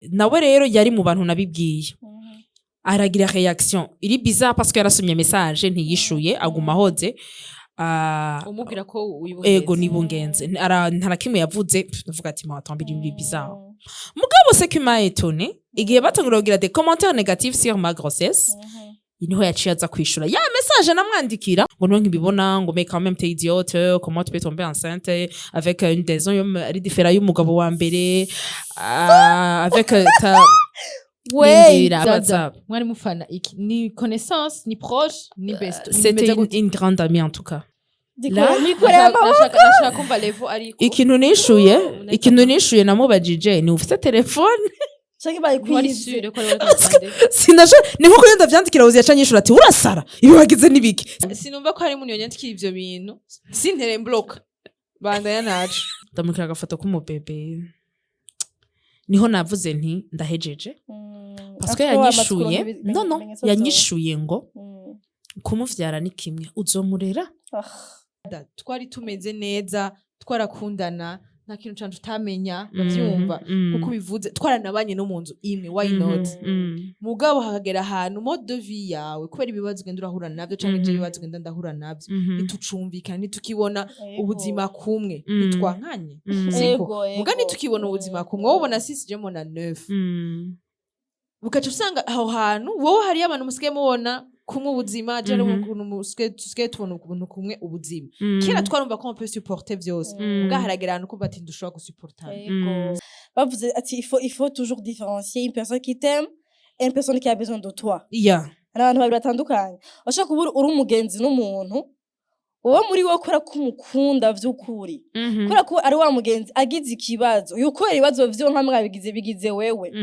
Nawe rero yari mu bantu nabibwiye, aragira réaction iri bizarre parce que yarasomye message, ntiyishuye, aguma ahoze. Ah, umubwira ko wibungenze. Ego, nibungenze. Nta na kimwe yavuze. Pff, ndavuga ati: "Attends, biri bizarre." Mugabo ce qui m'a étonné, igihe batangura kugira des commentaires négatifs sur ma grossesse, niho yaciye aza kwishura ya message namwandikira ngo niho nkibibona, ngo: "Mais quand même, t'es idiote, comment tu peux tomber enceinte avec une des ari différent y'umugabo wa mbere, avec ta..." Wey. Lindira, Dada, WhatsApp. Mwari mufana iki? Ni connaissance, ni proche, ni best? C'était une grande amie en tout cas. Là, nikoreye amaboko. Ndashaka kumva level ariko. Ikintu nishuye, namubajije ni ufite telefone. Canke wari bayikwivye. sûr ko ari wowe? Sinasho ni nkuko iyo ndavyandikira wuzi yaca nyishura ati: "Urasara, ibi wagize nibiki?" Sinumva ko hari umuntu yonyandikira ivyo bintu sintere mblock bandanya naco. Ndamukira agafoto k'umubebe, niho navuze nti ndahejeje, parce que yanyishuye, non, yanyishuye ngo kumuvyara ni kimwe, uzomurera. Twari tumeze neza, twarakundana, nta kintu canje utamenya, uravyumva? Kuko ubivuze, twaranabanye no mu nzu imwe, why not? Mugabo hakagera ahantu mode de vie yawe, kubera ibibazo ugenda urahura navyo, canke je ibibazo ugenda ndahura navyo, ntitucumvikana, ntitukibona ubuzima kumwe. Ntitwankanye, siko? Muga ntitukibona ubuzima kumwe. Wowe ubona 6, je mbona 9. Bukaca usanga aho hantu wowe hariyo abantu musigaye mubona kumwe ubuzima, je ukuntu dusigaye tubona ukuntu kumwe ubuzima. Kera twarumva ko on peut supporter vyose. Muga haragera ahantu kumva ati ndushobora gusupportana. Bavuze ati il faut toujours différencier une personne qui t'aime et une personne qui a besoin de toi. Hari abantu babiri batandukanye. Bashobora kuba uri umugenzi n'umuntu, wowe muri wowe kubera ko umukunda vy'ukuri, kubera ko ari wa mugenzi agize ikibazo, yukorera ibibazo vyiwe nka mwabigize bigize wewe,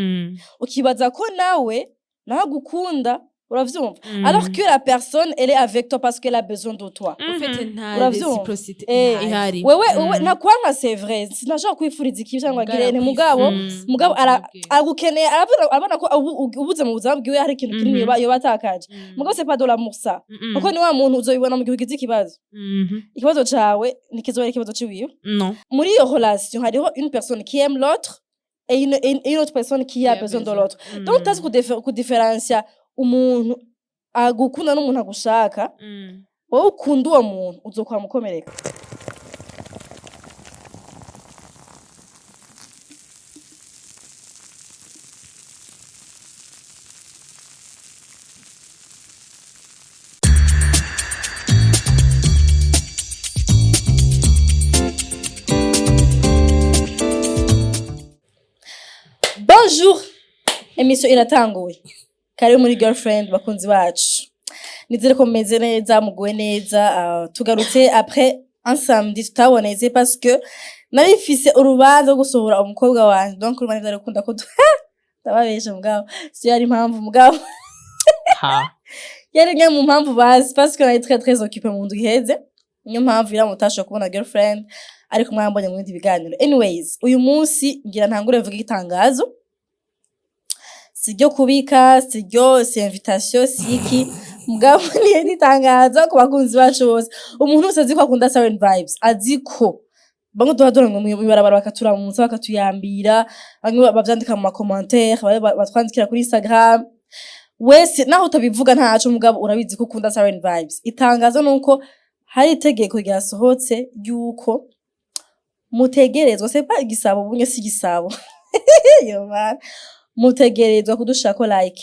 ukibaza ko nawe agukunda, uravyumva? Alors que la personne, elle est avec toi parce qu'elle a besoin de toi. En fait, nta Uravyumva? réciprocité Eh, ihari. Wewe ntakwanka, c'est vrai, sinashobora kwifuriza ikibi cyangwa agire nte, mugabo mugabo aragukeneye, arabona ko ubuze mu buzima bwiwe hari ikintu kinini yoba atakaje. Mugabo c'est pas de l'amour, ça, kuko ni wa muntu uzobibona mu gihe ugize ikibazo. Ikibazo cawe ntikizoba ari ikibazo ciwiwe. No. Muri iyo relation hariho une personne qui aime l'autre et une autre personne qui a besoin de l'autre. Donc utazi kudiferencia umuntu agukunda n'umuntu agushaka, wowe ukunda uwo muntu, uzokwama ukomereka. Bonjour, émission iratanguye. Karibu muri Girlfriend, bakunzi bacu. Nizere ko mumeze neza, muguwe neza. Tugarutse après un samedi tutabonetse parce que nari mfise urubanza rwo gusohora umukobwa wanje. Donc urumva ntivyari gukunda ko ndababesha, mugabo siyo yari impamvu, mugabo Ha. yari imwe mu mpamvu bazi, parce que nari très très occupée mu ndwi iheze. Niyo mpamvu ira mutashoboye kubona Girlfriend, ariko mwambonye mu bindi biganiro. Anyways, uyu munsi ngira ntangure mvuge itangazo, siryo kubika, siryo, si invitation, si iki, mugabo ni itangazo ku bakunzi bacu bose. Umuntu wese azi ko akunda Siren Vibes, azi ko bamwe duha dore ngo mw'ibarabara bakaturamutsa, bakatuyambira, bamwe bavyandika mu ma commentaire, bamwe batwandikira kuri Instagram. Wese naho utabivuga ntaco, mugabo urabizi ko ukunda Siren Vibes. Itangazo nuko hari itegeko ryasohotse ry'uko mutegerezwa, c'est pas igisabo, ubunye si igisabo, yo man, mutegerezwa kudushirako like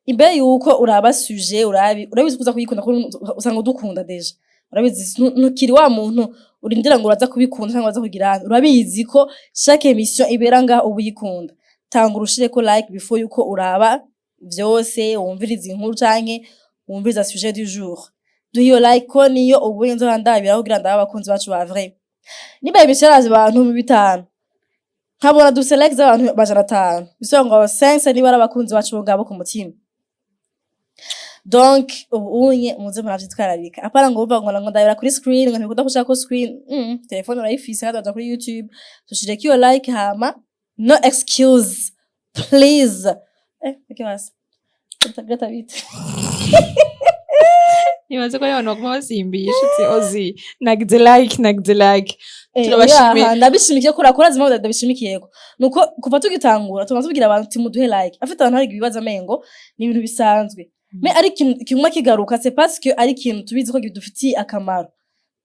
imbere yuko uraba sujet. Urabizi kuza kuyikunda kuko usanga udukunda déjà, urabizi, ntukiri wa muntu urindira ngo uraza kubikunda cyangwa uraza kugira. Urabizi ko chaque émission ibera ngaha uba uyikunda. Tanga urushireko like before yuko uraba vyose, wumviriza inkuru canke wumviriza sujet du jour. Duhe iyo like, ko niyo ubuye nzoba ndabiraho kugira ndabe abakunzi bacu ba vrai. Niba émission yaraje abantu 5,000, nkabona dufise like z'abantu 500, bisobanura ngo 5 niba ari abakunzi bacu bo ngabo ku mutima. Donc ubu unye muze muravyitwararika, apana ngo uva ngo ndabira kuri screen, ngo ntibikunda gushirako screen. Telefone urayifise kandi waja kuri YouTube, dushireko iyo like, hama no excuse please. Okay, basi gata bite. Nibaze ko ari abantu baguma basimbisha uti: "Ozi, nagize like, nagize like." Turabashimiye. Yaha, ndabishimikiye ko urakora zimwe, ndabishimikiyeko nuko kuva tugitangura tuma tubwira abantu ati: "Muduhe like." Afite abantu hari ibibazo amengo ni ibintu bisanzwe, mais ari ikintu kiguma kigaruka, c'est parce que ari ikintu tubizi ko kidufitiye akamaro.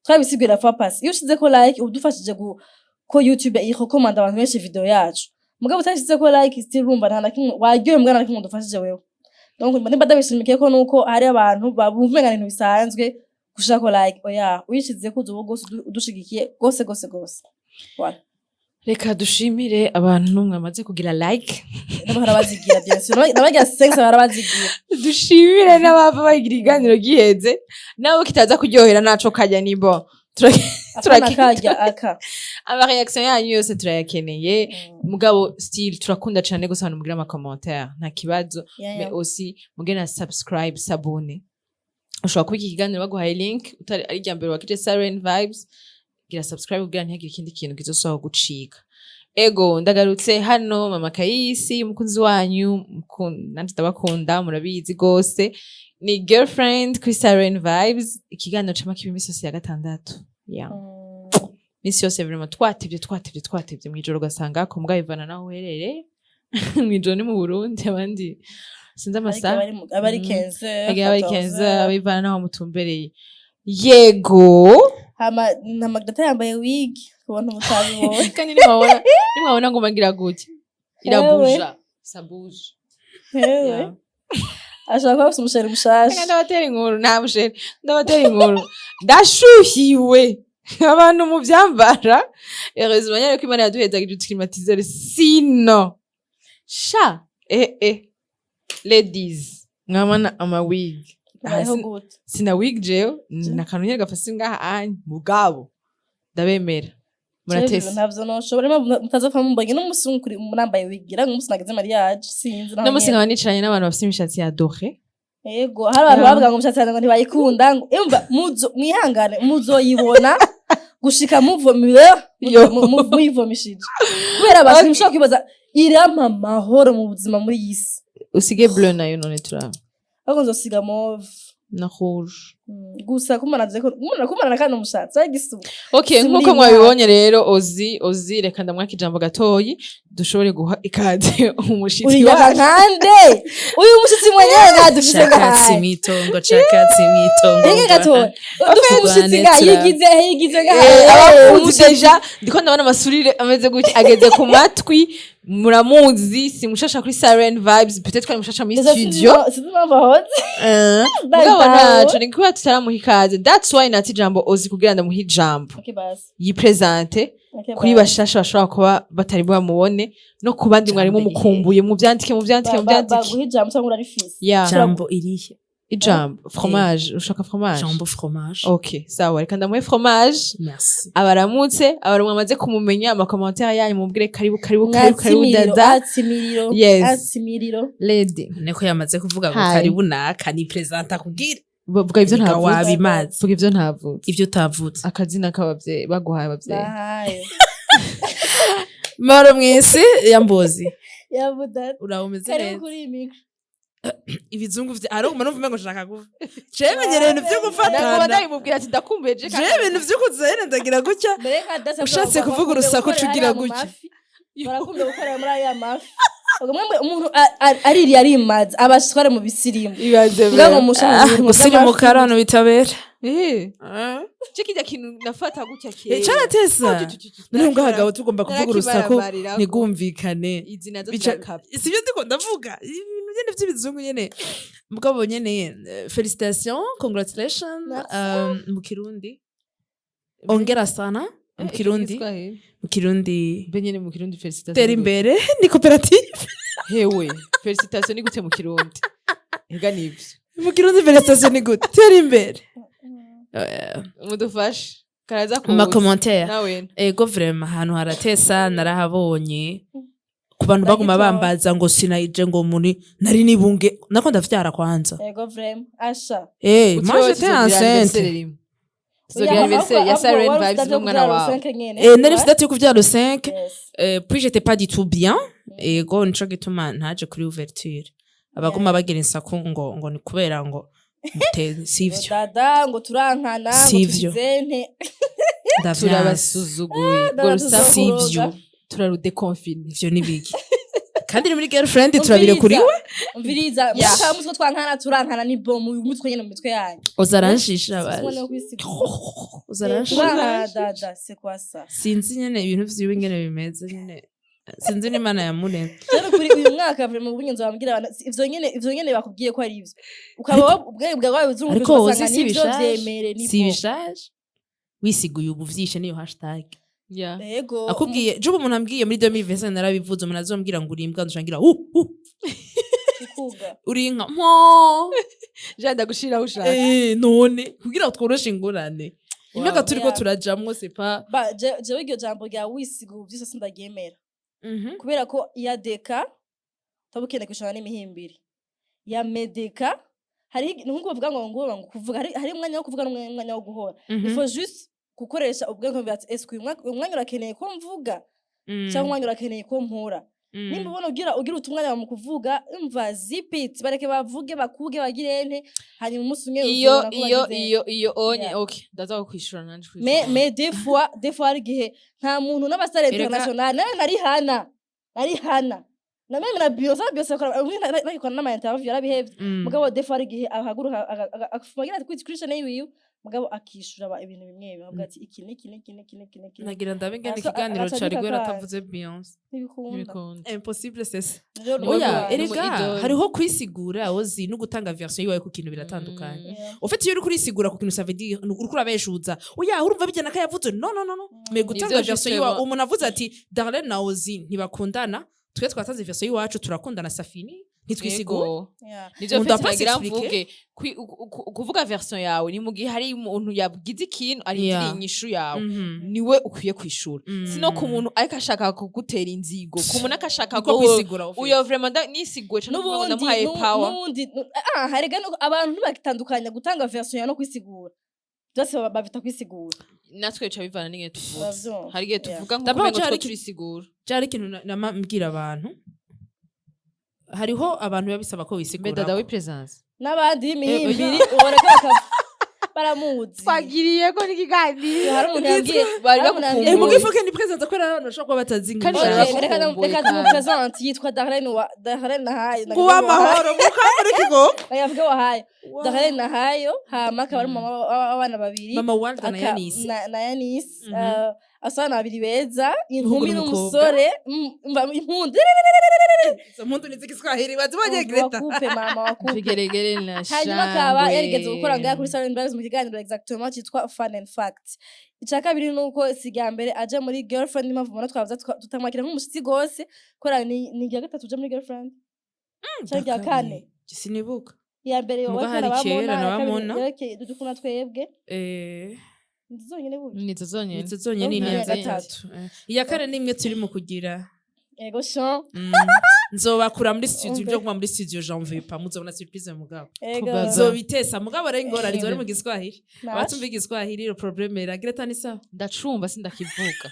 Twabisigurira fois passée, iyo ushizeko like uba udufashije ko YouTube irecommanda abantu benshi video yacu. Mugabo utashizeko like, still urumva nta na kimwe waryohe mbwa, nta na kimwe udufashije wewe. Donc nimba ndabishimikiye ko nuko hari abantu babumva umenga ni ibintu bisanzwe gushirako like. Oya, uyishizeko uzoba gose udushigikiye gose gose gose. Voilà. Reka dushimire abantu mwamaze kugira like. N'abahora bazigira, bien sûr, n'abagira 5 barabazigira. Dushimire n'abava bagira ikiganiro giheze, nabo kitaza kuryohera naco kajya nibo. Akana karya aka. Ama réaction yanyu yose turayakeneye. Mugabo still turakunda cane gose abantu mugira ama commentaire, nta kibazo. Mais aussi muge na subscribe, s'abonner. Ushobora kuba iki kiganiro baguhaye link utari ari irya mbere wakije Siren Vibes, gira subscribe kugira ntihagire ikindi kintu kizosohoka gucika. Ego, ndagarutse hano, mama Kayisi, umukunzi wanyu, nanje ndabakunda, murabizi gose. Ni girlfriend kuri Siren Vibes, ikiganiro cama kiba imisi yose ya gatandatu, yeah. Misi yose vraiment twatevye, twatevye, twatevye mw'ijoro, ugasanga ko mbwa bivana naho uherereye. Mw'ijoro ni mu Burundi, abandi sinzi amasaha. Abari 15. Bagira abari 15, abivana naho mutumbereye. Yego. Hama na Magdata yambaye wig ku bantu mutabibonye. Kandi nimwabona ngo magira gutya, irabuja, ça bouge. Hewe. Yeah. Ashaka kuba afise umuchéri mushasha. Reka ndabatera inkuru, nta muchéri, ndabatera inkuru. Ndashuhiwe, abantu mu vyambara. Heureusement nyene ko Imana yaduhezagije utuclimatiseur, sino sha ladies, mwamana ama wig. Tubayeho gute? Sina wig jewe, nakantu nyene gafase ngaha anye, mugabo ndabemera, muratese. Ntavyo noshobora. Impamvu mutazopfa mumbonye n'umunsi umwe kuri nambaye wig, ngira ngo umunsi nagize mariage, sinzi naho No musi nyene. nkaba nicaranye n'abantu bafise imishatsi ya doré. Yego, hari abantu bavuga ngo umushatsi wanjye ngo ntibayikunda, ngo imva muzo mwihangane, muzoyibona gushika muvomire. Yo. Muyivomishije kubera abantu ntimushobora kwibaza, irampa amahoro mu buzima muri iyi si. Usige bleu nayo none turaba. Ahubwo nzosiga mauve. Na rouge. Gusa kumana ko kumana kandi umushatsi wagisuba. Okay. Si muri Nkuko iyi mwabibonye rero, Ozi, Ozi, reka ndamwaka ijambo gatoyi dushobore guha ikaze umushitsi Uriyaga wacu. nkande uyu mushitsi mwenyewe ngadufise Cakatsi ngahaye. mwitongo, cakatsi mwitongo. Enge gatoya, dufise umushitsi Turwane. ngaha yigize yigize ngaha. Abamuzi déjà, ndiko ndabona amasurire ameze gutya ageze ku matwi. Muramuzi, si mushasha kuri Siren Vibes, peut-être ko ari mushasha muri studio. Sinzi impamvu ahoze. Mugabo ntaco, ni kubera tutaramuha ikaze, that's why natse ijambo Ozi kugira ndamuhe ijambo. Okay, basi. Yiprésente Okay, kuri basi. bashasha bashobora kuba batari bamubone, no ku bandi mwarimu Jambo. mukumbuye, muvyandike, muvyandike, muvyandike. Baguha ijambo cyangwa urarifise? Yeah. Jambo irihe? Ijambo fromage, ushaka fromage? Jambo fromage. Okay, sawa, reka ndamuhe fromage. Merci. Abaramutse abantu mwamaze kumumenya, amacommentaire yanyu mubwire karibu, karibu, karibu, karibu. Mwatsi. Dada. Atsimiriro. Yes. Atsimiriro. Lady. Niko yamaze kuvuga ngo Hi. karibu, naka ni présenta kugira Vuga ivyo Reka ntavuze. wabimaze. Vuga ivyo ntavuze. Ivyo utavuze. Akazina k'abavyeyi baguhaye, abavyeyi. Nahaye. Mahoro mwese yambozi. Yabuda. Uraho, umeze Karibu neza? kuri iyi micro. Ibizungu vya ariko numva umengo nshaka kuva jewe menyereye ibintu vyo Naguma gufatana. ndabimubwira ati ndakumbuye je. Jewe ibintu vyo kuzene ndagira gutya. Mbere nka dasa. Ushatse kuvuga urusaku uca ugira gutya. Barakunda gukorera muri aya mafi. Ubwo mwemwe umuntu aririye arimaze abashitware mu bisirimu. Ibaze. Mbwa ngo mushaka ibintu Gusirimuka by'amafi. abantu bitabera. Eh, ce kirya kintu nafata gutya kera. Caratesa none ngo abagabo tugomba kuvuga urusaku Narakibaramarirako. ntigumvikane. Izi nazo zirakabya. Sibyo ndiko ndavuga, ibintu nyene vy'ibizungu nyene. Mugabo nyene félicitations, congratulations. Merci. Mu Kirundi ongera sana, mu Kirundi, Igiswahili. mu Kirundi. Mbe nyene mu Kirundi félicitations? Tera imbere, ni koperative. Hewe, félicitations ni gute mu Kirundi? Ega nivyo. Mu Kirundi félicitations ni gute? Tera imbere. Mudufashe karaza Mu kuza. macommentaire. Nawe. Ego, vraiment ahantu haratesa, narahabonye ku bantu baguma Ndagitora. bambaza ngo sinayije, ngo muri nari nibunge nako ndavyara kwanza. Ego, vraiment asha. Moi j'étais enceinte. Tuzogira anniversaire ya Siren Vibes n'umwana wawe. Nari mfite date yo kuvyara le 5. Puis j'étais pas du tout bien. Ego, nico gituma ntaje kuri ouverture. Abaguma bagira insaku ngo ni kubera ngo Sivyo. Ngo dada, ngo turankana, ngo Sivyo. tugizente. Ndavyanse. Turabasuzuguye. Dada, Urwo rusaku Sivyo. turarudéconfine. Ivyo ni biki? Kandi ni muri girlfriend, turabirekuriwe. Umviriza, Yeah. mutwe twankana, turankana, ni bon mu mutwe nyene, mu mitwe yanyu. Ozaranshisha. Umwanya Baje wo kwisigura. Ozaranshisha. Turankana dada, c'est quoi ça? Sinzi nyene ibintu vyiwe ingene bimeze nyene, sinzi n'Imana yamuremye. Rero kuri uyu mwaka vraiment ubu nzo bambwira abantu ivyo nyene bakubwiye ko ari ivyo, ukaba ubwenge bwawe buzungu, Ariko wowe ugasanga si nivyo, bishaje. vyemere, ni Si bon. bishaje, wisiguye ubu vyishe niyo hashtag. Yego. Akubwiye je ubu, umuntu ambwiye muri 2025 narabivuze, umuntu azombwira ngo uri imbwa, nzoshangira Kukuga. Uri inka mpo. Jean, ndagushiraho ushaka. Eh, none kugira ngo tworoshe ingorane, imyaka turiko turajamwo, c'est pas Ba jewe iryo jambo rya wisiga ubu vyose sindaryemera, kubera ko iya deka utaba ukeneye kwishana n'imihimbiri ya medeka. Hari nkuko bavuga ngo kuvuga, hari umwanya wo kuvuga n'umwanya wo guhora. Il faut juste gukoresha ubwenge bwa ati: "Est-ce que uyu mwanya urakeneye ko mvuga cyangwa umwanya urakeneye ko mpora?" Nimba ubona ugira utumwanya mu kuvuga, umva, zip it, bareke bavuge, bakuge, bagire ente, hanyuma umunsi umwe Iyo uzobona ko iyo bagize. Iyo onye. Yeah. Okay, ndaza kukwishura nanje. Mais des fois hari igihe nta muntu n'abastar international nawe nari hana na même na Beyonce akora bagikora n'ama interview, yarabihevye. Mugabo des fois hari igihe ahaguruka agafuma agira ati kuri chaîne yiwe, mugabo akishura ibintu bimwe bimwe, avuga ati iki n'iki n'iki n'iki n'iki n'iki. Nagira ndabe ingene Aso- ikiganiro agaca cari guhera abika. atavuze Beyonce. Ntibikunda. Ntibikunda. Impossible, c'est ça. Rero Ni Oya. Ni Erega idole. hariho kwisigura ozi no gutanga version yiwawe ku kintu, biratandukanye. Yeah. Ufite iyo uri kurisigura ku kintu, ça veut dire uriko urabeshuza: "Oya, urumva bijyana ko yavuze." No, no, no, no, mais gutanga Nivyo. version yiwawe, Justement. umuntu avuze ati Darlene na Ozi ntibakundana, twe twatanze version y'iwacu, turakundana, ça finit, ntitwisigura. Yego. Yeah. Nivyo. On Mfite doit pas nagira s'expliquer. mvuge kuvuga version yawe ni mu gihe hari umuntu yagize ikintu arindiriye inyishu yawe, niwe ukwiye kwishura, sino ku muntu ariko ashaka kugutera inzigo, ku muntu akashaka Niko kwisigura ufite. Uyo vraiment nisiguye cane kuvuga ngo N'ubundi ndamuhaye power. N'ubundi harega abantu ntibagitandukanya gutanga version ya no kwisigura, byose babita kwisigura. Natwe bica bivana n'ingene tuvuga. Uravyumva? Hari igihe tuvuga nkuko D'abord, umengo two turisigura. Cyari ikintu mbwira abantu, hariho abantu biba bisaba ko Mbe wisigura. dada wi présence. N'abandi b'imihimbiri Oya. ubona ko baramuzi. Twagiriye ko n'ikiganiro. Hari umuntu yambwiye, Bari hari umuntu yambwiye Eh, bagukumbuye. muga il faut que ni présente kubera abantu bashobora kuba batazi. Kandi Okay, bari reka bagukumbuye reka kandi. tumuprésente, yitwa Darlene wa Darlene Nahayo. Nguwa amahoro mukambure kigo. Yavuga wahayo Darlene Nahayo, hama akaba ari mama w'abana babiri. Mama Walda na Yanis. Na Yanis. Afise abana babiri beza, Umuhungu inkumi n'umukobwa. n'umusore. Umva impundu. Izo mpundu ni z'igiswahili wazibonye, Greta? Wakupe mama, wakupe. Vigeregere na Hanyuma akaba shangwe. yarigeze gukora ngaha kuri Salon Vibes mu kiganiro exactement cyitwa Fun and Fact. Icya kabiri ni uko si irya mbere aje muri girlfriend, impamvu ubona twavuze tutamwakira nk'umushitsi gose, kubera ni irya gatatu uje muri girlfriend canke irya kane. Sinibuka. Iya mbere Muga wowe hari nabamona, kera iya kabiri nabamona. yerekeye dukuna twebwe. Ni zonyene burya. Nizo zonyene. Nizo zonyene, ni Iya iya gatatu. gatatu. Iya kane ni imwe turi mu kugira. Ego shan. Nzobakura muri studio. Umve. Ibyo kuba muri studio, j'en veux pas, muzobona surprise mugabo. Ego. Kubaza. Nzobitesa mugabo rero ingorane zori mu Giswahili. Nash. Abatumva Igiswahili, le problème era Greta ni sawa. Ndacumba, sindakivuga,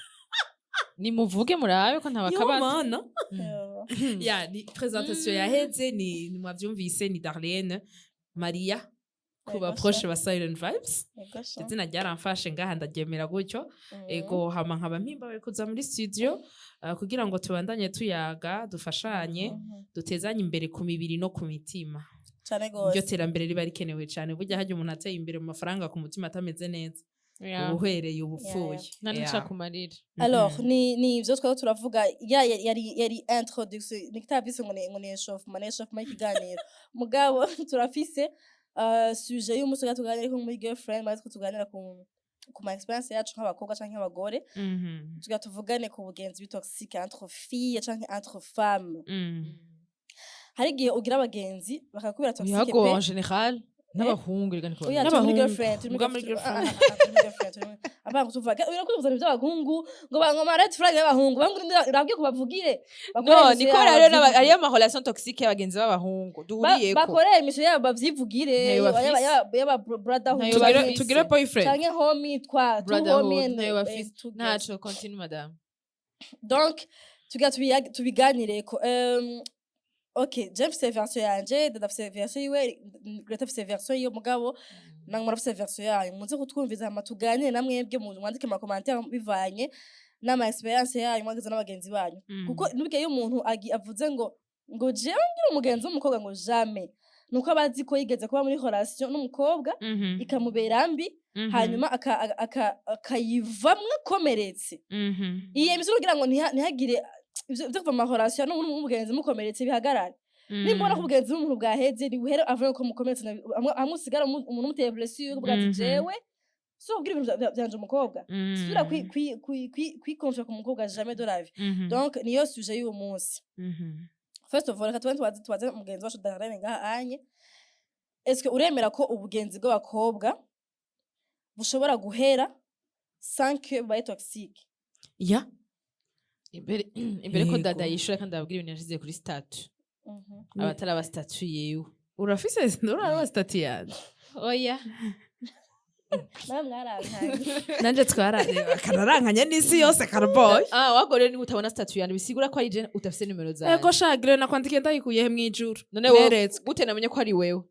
nimuvuge murabe ko Yo ntabakabata. mana. Yo. Ya ni présentation yaheze, ni mwavyumvise, ni Darlene Maria ku Ego baproche sha. ba Silent Vibes. Ego sha. Izina ryaramfashe ngaha, ndaryemera gutyo. Ego, hama nkaba mpimbawe kuza muri studio kugira ngo tubandanye tuyaga, dufashanye, dutezanye imbere ku mibiri no ku mitima. Cane Iryo gose. terambere riba rikenewe cyane. Burya hajya umuntu ateye imbere mu mafaranga, ku mutima atameze neza, ubuhwereye, ubupfuye. Nta nica kumarira. Alors ni ivyo twari turavuga, ya yari introduction, ni kitavise ngo ni échauffement, ni échauffement y'ikiganiro. Mugabo turafise sujet y'umunsi tugira tuganire ko muri girlfriend, maze ko tuganira ku ma expérience yacu nk'abakobwa canke nk'abagore, tugira tuvugane ku bugenzi bitoxique entre filles canke entre femmes. Hari igihe ugira abagenzi bakakubera toxique Yago pe. en général n'abahungu reka niko. Oya, turi muri N'abahungu. girlfriend, turi muri Muga muri girlfriend. girlfriend. Ah, ah, ah, turi muri girlfriend, abana tuvuga urakunda kuzana iby'abahungu ngo ma red flag y'abahungu, abahungu urabwiye kubavugire bakore No, émission niko yabo rero bavyivugire. hariyo ama relation toxique y'abagenzi b'abahungu duhuriyeko. Bakore émission yabo bavyivugire. Ntayo bafise. Yaba brotherhood Ntayo Tugire bafise. tugire boyfriend. Canke homie twa tu Brotherhood, homie and ntayo bafise. two girls. Ntaco, continue madame. Donc tugira tubiganireko. Ok, je mfise version yanje, Dada afise version yiwe, Greta afise version yiwe, mugabo namwe murafise version yanyu. Muze kutwumviza, hama tuganire na mwebwe, mwandike mu commentaire bivanye n'ama expérience yanyu mwagize n'abagenzi banyu, kuko nubwo iyo umuntu avuze ngo jewe ngira umugenzi w'umukobwa ngo jamais, nuko aba azi ko yigeze kuba muri relation n'umukobwa ikamubera mbi, hanyuma akayivamwo akomeretse. Iyi émission kugira ngo ntihagire ivyo kuva mu ma relation n'umugenzi mukomeretse bihagarare. Nimbona ko ubugenzi bw'umuntu bwaheze, ntibuhere avuye ko mukomeretse, hamwe usigara umuntu umuteye blessure, uvuga ati: "Jewe si ubwira ibintu vyanje umukobwa, subira kwikonfia ku mukobwa, jamais de la vie." Donc niyo sujet y'uwo munsi. First of all, reka tubaze mugenzi wacu Darlene ngaha anye: est-ce que uremera ko ubugenzi bw'abakobwa bushobora guhera sans que bubaye toxique? Ya. Imbere ko Yego. Dada yishura, kandi ababwira ibintu yashize kuri statut, abataraba statut yewe. Urafise, uraraba statut yanje? Oya. Nawe mwarankanye. Nanje twarareba kararankanya n'isi yose karaboy. Ah, wagore, niba utabona statut yanje bisigura ko ari je udafise nimero zanje. Ego shagire, nakwandikiye ndayikuye mw'ijuru. None wowe Neretswe. gute namenye ko ari wewe?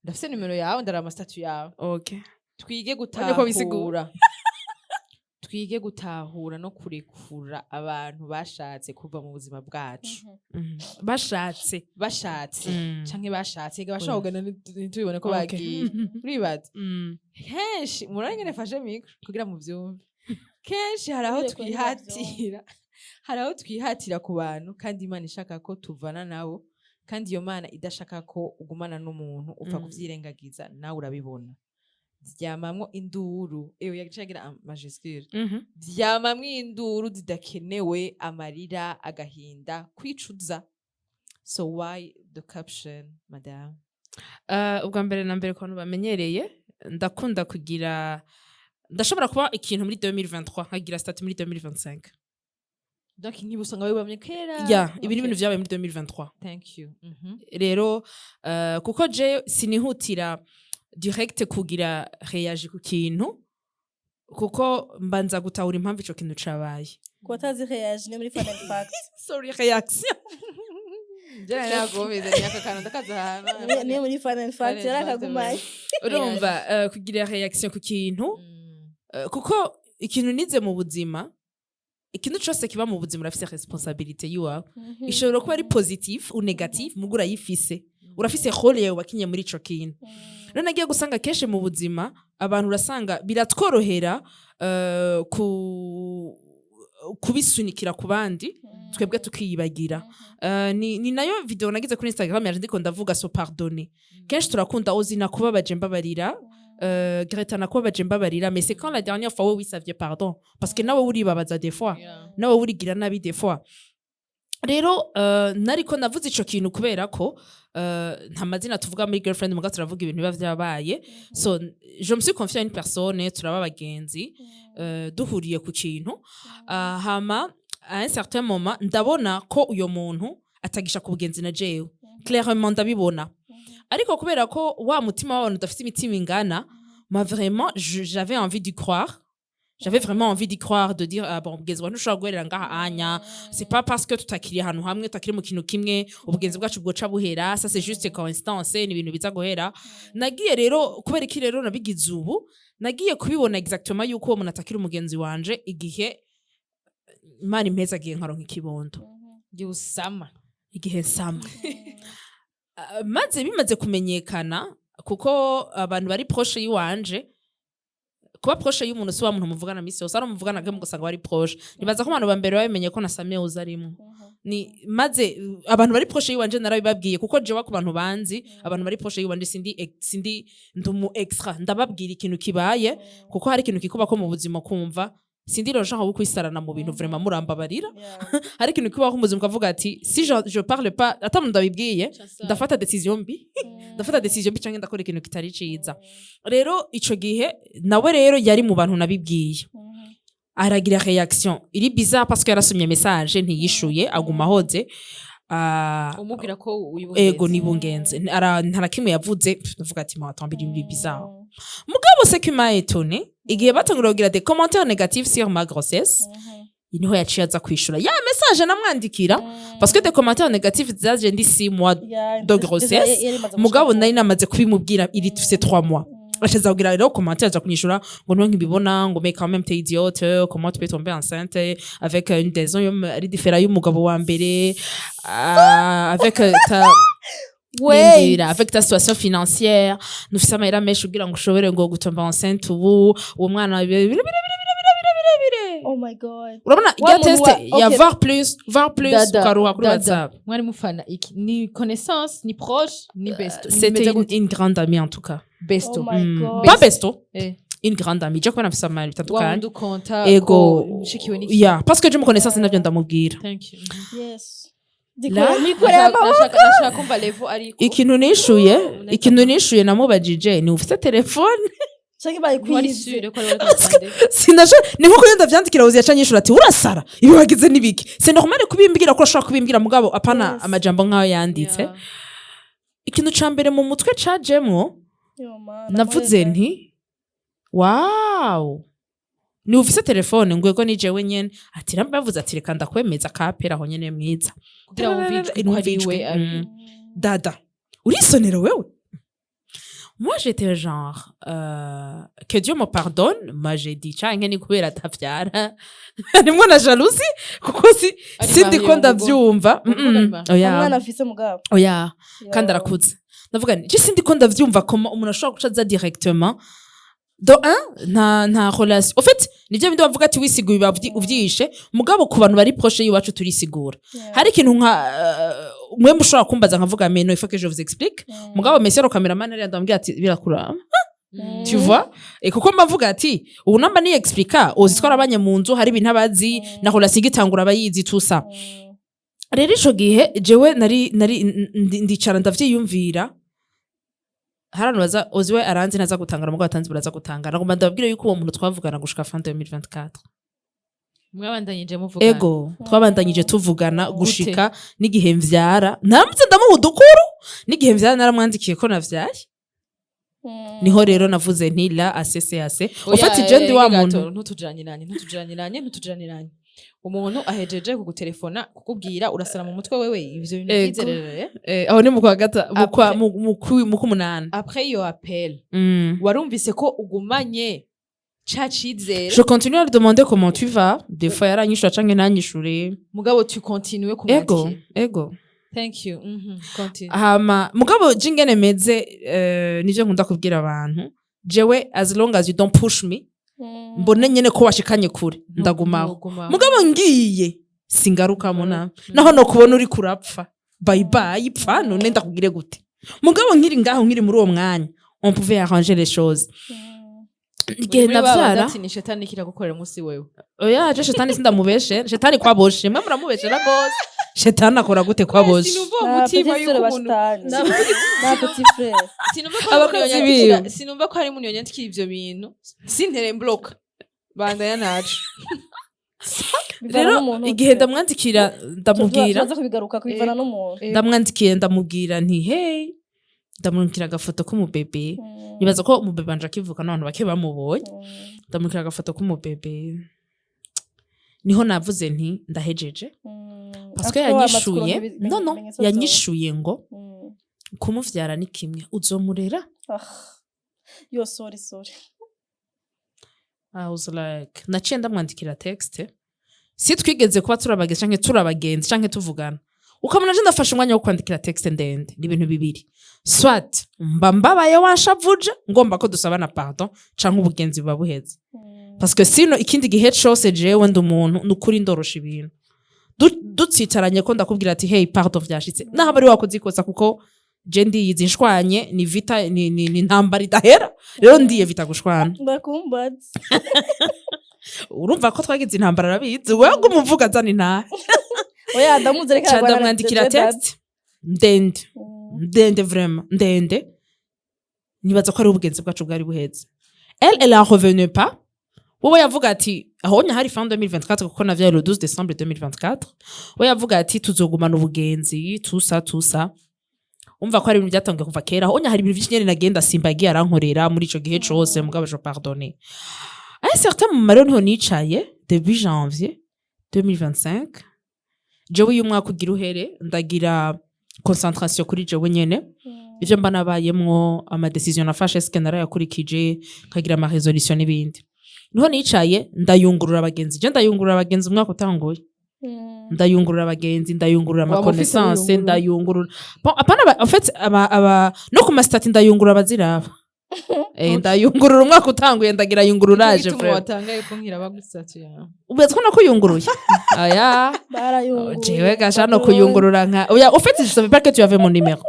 Ndafise nimero yawe, ndaraba ama statut yawe. Okay. Twige Ubonye ko bisigura. gutahura, twige gutahura no kurekura abantu bashatse kuva mu buzima bwacu. Bashatse. Bashatse canke bashatse ega bashobora Oya. kugenda ntitubibone ko bagiye. Uribaza kenshi murabona ingene fashe micro kugira muvyumve, kenshi hari aho Kubera ko twihatira, hari aho twihatira ku bantu kandi Imana ishaka ko tuvana nabo, kandi iyo Mana idashaka ko ugumana n'umuntu upfa kuvyirengagiza. Nawe urabibona, vyamamwo induru, ewe yaciye agira majuscule, vyamamwo induru zidakenewe, amarira, agahinda, kwicuza. So why the caption, madame? Ubwa mbere na mbere, ku bantu bamenyereye, ndakunda kugira, ndashobora kuba ikintu muri 2023 nkagira statut muri 2025. Donc ntibusanga wibamye kera? Ya, ibi ni ibintu vyabaye muri 2023. Thank you. Rero kuko je sinihutira direct kugira réagir ku kintu, kuko mbanza gutahura impamvu ico kintu cabaye. Ku batazi réagir, ni muri fun and fact. Sorry, réaction. Jana nakumvise ni aka kantu ndakaza ahantu. Niyo muri fun and fact yarakagumanye. Urumva, kugira réaction ku kintu, kuko ikintu nize mu buzima, ikintu cose kiba mu buzima urafise responsabilité yiwawe. Ishobora kuba ari positif ou négatif, mugo urayifise, urafise rôle yawe wakinye muri ico kintu. Rero nagiye gusanga kenshi mu buzima abantu urasanga biratworohera ku kubisunikira ku bandi, twebwe tukiyibagira. Ni nayo video nagize kuri Instagram yaje ndiko ndavuga se pardonner. Kenshi turakunda ozi nakubabaje mbabarira, Greta nakubabaje mbabarira, mais c'est quand la dernière fois wowe wisavye pardon? Parce que nawe uribabaza des fois, nawe urigira nabi des fois. Rero nariko navuze ico kintu kubera ko nta mazina tuvuga muri girlfriend, muga turavuga ibintu biba vyabaye. So je me suis confiée à une personne, turaba abagenzi, duhuriye ku kintu, hama à un certain moment ndabona ko uyo muntu atagisha ku bugenzi na jewe, clairement ndabibona. Ariko kubera ko wa mutima w'abantu udafite imitima ingana, moi vraiment j'avais envie d'y croire, j'avais vraiment envie d'y croire, de dire: "Ah bon, ubugenzi bwawe ntushobora guherera ngaha anya, c'est pas parce que tutakiri ahantu hamwe, tutakiri mu kintu kimwe, ubugenzi bwacu bwoca buhera. Ça c'est juste coïncidence, ni ibintu biza guhera." Nagiye rero, kubera iki rero nabigize ubu, nagiye kubibona exactement yuko uwo muntu atakiri umugenzi wanje igihe Imana impezagiye nkaronka ikibondo. Igihe usama. Igihe nsama. Ah, maze bimaze kumenyekana, kuko abantu bari proche yiwanje, kuba proche y'umuntu si wa muntu muvugana misi yose, ari umuvugana gamwe ugasanga bari proche. Nibaza ko abantu ba mbere babimenye ko nasamye uza arimwo ni maze abantu bari proche yiwanje narabibabwiye, kuko jewe ku bantu banzi, abantu bari proche yiwanje, sindi ndumu extra, ndababwira ikintu kibaye, kuko hari ikintu kikubako mu buzima kumva sindi le genre wo kwisarana mu bintu, vraiment murambabarira. Hari ikintu kibaho mu buzima ukavuga ati: "Si je parle pas, ata muntu ndabibwiye, ndafata décision mbi, ndafata décision mbi canke ndakora ikintu kitari ciza." Rero ico gihe nawe rero yari mu bantu nabibwiye, aragira réaction iri bizarre parce que yarasomye message ntiyishuye, aguma ahoze. Ah, umubwira ko wibungenze. Ego, nibungenze. Nta na kimwe yavuze. Pff, ndavuga ati: "Mais attends, biri bizarre." Mugabo ce qui m'a étonné, igihe batangura kugira des commentaires négatifs sur ma grossesse. Niho yaciye aza kwishura ya message namwandikira, parce que des commentaires négatifs zaje ndi 6 mois de grossesse. Mugabo nari namaze kubimubwira iri tufise 3 mois. Acaza kugira rero commentaire, aza kunyishura ngo niwe nkibibona, ngo mais quand même, t'es idiote, comment tu peux tomber enceinte avec une des ari différent y'umugabo wa mbere, avec ta Ndindira, avec ta situation financière, nufise amahera menshi kugira ngo ushobore ngo gutomba enceinte ubu uwo mwana bire bire bire bire bire bire bire. Oh my God. Urabona Wa irya muntu test ya okay. voir plus, voir plus, Dada, ukaruha kuri Dada, WhatsApp. Mwari mufana iki? Ni connaissance, ni proche, ni besto? C'était Nimeze gute? une grande amie en tout cas. Besto? Oh my God. Pas besto, une grande amie, je kubona mfise amahera Wa bitandukanye. wundi ukonta Ego. ko ushikiwe n'iki? Yeah, parce que je me connaissance navyo ndamubwira. Thank you. Yes. Là, Nikoreye amaboko. Nashaka kumva level ariko. Ikintu nishuye namubajije ni ufise telefone? Canke Wari bayikwivye. sûr ko ari wowe twatande? Sinasho ni nkuko iyo ndavyandikira wuzi yaca nyishura ati urasara, ibi wagize nibiki? C'est normal kubimbwira ko urashobora kubimbwira, mugabo apana amajambo nk'ayo yanditse. Ikintu ca mbere mu mutwe cajemwo, Yo, mana, navuze mwene. nti wow, ni ufise telefone? Ngwego ni jewe nyene. Ati ramba yavuze ati reka ndakwemeza kapera aho nyene mwiza. Kugira wumve ijwi ko ari we ari. Dada, urisonera wewe. Moi j'étais genre, que Dieu me pardonne, moi j'ai dit canke ni kubera atavyara, harimwo na jalousie, kuko si Ari sindi ko marié. Ndavyumva. Umugore ari marié. Oya. Umwana afise mugabo? Oya. Yo. Kandi arakuze. Ndavuga nti je sindi ko ndavyumva comment umuntu ashobora guca aza directement de un nta relation. Au fait, nivyo bindi bavuga ati wisiguye uba uvyishe, mugabo ku bantu bari proche y'iwacu turisigura. Hari ikintu nka mwe mushobora kumbaza nkavuga mais non, il faut que je vous explique. Mugabo monsieur le cameraman ariya ndamubwira ati birakura, tu vois? Et kuko mbavuga ati ubu namba ni explica uzi twarabanye mu nzu, hari ibintu abazi na relation igitangura abayizi, tout ça. Rero ico gihe jewe nari ndicara ndavyiyumvira. Hari abantu baza ozi we aranzi ntaza gutangara, mugabo atanzi baraza gutangara. Ngomba ndababwire yuko uwo muntu twavugana gushika fin 2024. Mwabandanyije muvugana? Ego, twabandanyije tuvugana gushika n'igihe mvyara. Naramutse ndamuha udukuru n'igihe mvyara, naramwandikiye ko navyaye. Niho rero navuze nti la assez c'est assez. Oya, Au fait, je ndi wa gato, muntu ntutujanirananye, ntutujanirananye, ntutujanirananye. Umuntu ahejeje kugutelefona kukubwira urasara mu mutwe wewe ivyo bintu Ego. vyizerere. Aho ni mu kwa gata mu kwa Après- mu kumunani. Après iyo appel, warumvise ko ugumanye ca cizere? Je continue à lui demander comment tu vas. Des fois yaranyishura canke ntanyishure. Mugabo tu continues Ego. kumwandikira? Ego. Thank you. Continue. Hama mugabo je ingene meze, nivyo nkunda kubwira abantu, jewe as long as you don't push me, mbone nyene ko washikanye kure, ndagumaho. Ntugumaho. Mugabo ngiye singarukamo na naho no kubona uri kurapfa, bye bye, pfa none ndakugire gute? Mugabo nkiri ngaho, nkiri muri uwo mwanya, on pouvait arranger les choses. Igihe Muri ba bandi navyara ati ni shetani kiragukorera umunsi wewe. Oya, je shetani sindamubeshe. Shetani kwaboshe, mwe muramubeshera gose. Shetani akora gute kwaboshe? Sinumva uwo mutima yuko umuntu Na petit frère. Sinumva ko hari umuntu Abakozi biwe. Sinumva ko hari umuntu yonyandikira ivyo bintu sintere mbloka. Bandanya naco. Rero igihe ndamwandikira ndamubwira Turaza kubigaruka kubivana n'umuntu. Ndamwandikiye ndamubwira nti hey, ndamurungikira agafoto k'umubebe. Nibaza ko umubebe wanje akivuka n'abantu bake bamubonye. Ndamurungikira agafoto k'umubebe, niho navuze nti ndahejeje, parce que yanyishuye, non, yanyishuye ngo kumuvyara ni kimwe, uzomurera. Yo, sorry, sorry. I was like, naciye ndamwandikira texte. Si twigeze kuba turabagenzi canke turabagenzi canke tuvugana, ukabona je ndafashe umwanya wo kwandikira texte ndende, ni ibintu bibiri: soit mba mbabaye wanshavuje ngomba ko dusabana pardon, canke ubugenzi buba buheze, parce que sino ikindi gihe cose jewe ndi umuntu nukuri ndorosha ibintu. Dutsitaranye ko ndakubwira ati hey, pardon, vyashitse, naho aba ari wakoze ikosa, kuko je ndiyizi nshwanye ni vita, ni intambara idahera. Rero ndiye vita gushwana. Ndakumbaza. Urumva ko twagize intambara, arabizi. Wewe ngo umuvuga azana intahe. Oya, ndamuzi, reka. Ca arwana na ndamwandikira Dada. texte ndende, ndende, vraiment ndende. Nibaza ko ari ubugenzi bwacu bwari buheze. Elle, elle en revenait pas. Wowe yavuga ati ahonya hari fin 2024, kuko navyaye le 12 décembre 2024. We yavuga ati tuzogumana ubugenzi, tusa tusa. Umva ko hari ibintu byatangiye kuva kera. Ahonya hari ibintu vyinshi nyene nagenda simba yagiye arankorera muri ico gihe cose, mugabo je pardonne. À un certain moment rero niho nicaye début janvier. 2025, jewe uyu mwaka ugira uhere, ndagira concentration kuri jewe nyene, ivyo mba nabayemwo, ama décisions nafashe, eske narayakurikije, nkagira ama résolutions n'ibindi. Niho nicaye ndayungurura abagenzi. Je ndayungurura abagenzi umwaka utanguye. Ndayungurura abagenzi, ndayungurura Waba ufise ama connaissances. wiyungurura? Ndayungurura. Bon, apana en fait aba no ku ma statuts ndayungurura abaziraba. Ndayungurura umwaka utanguye, ndagira yungururaje. Igituma Vraiment. watangaye ko nkira bagusatu yawe. Ubu ko nakuyunguruye aya. Barayunguruye. Jewe gasha no kuyungurura nka oya, au fait je savais pas que tu avais mon numéro.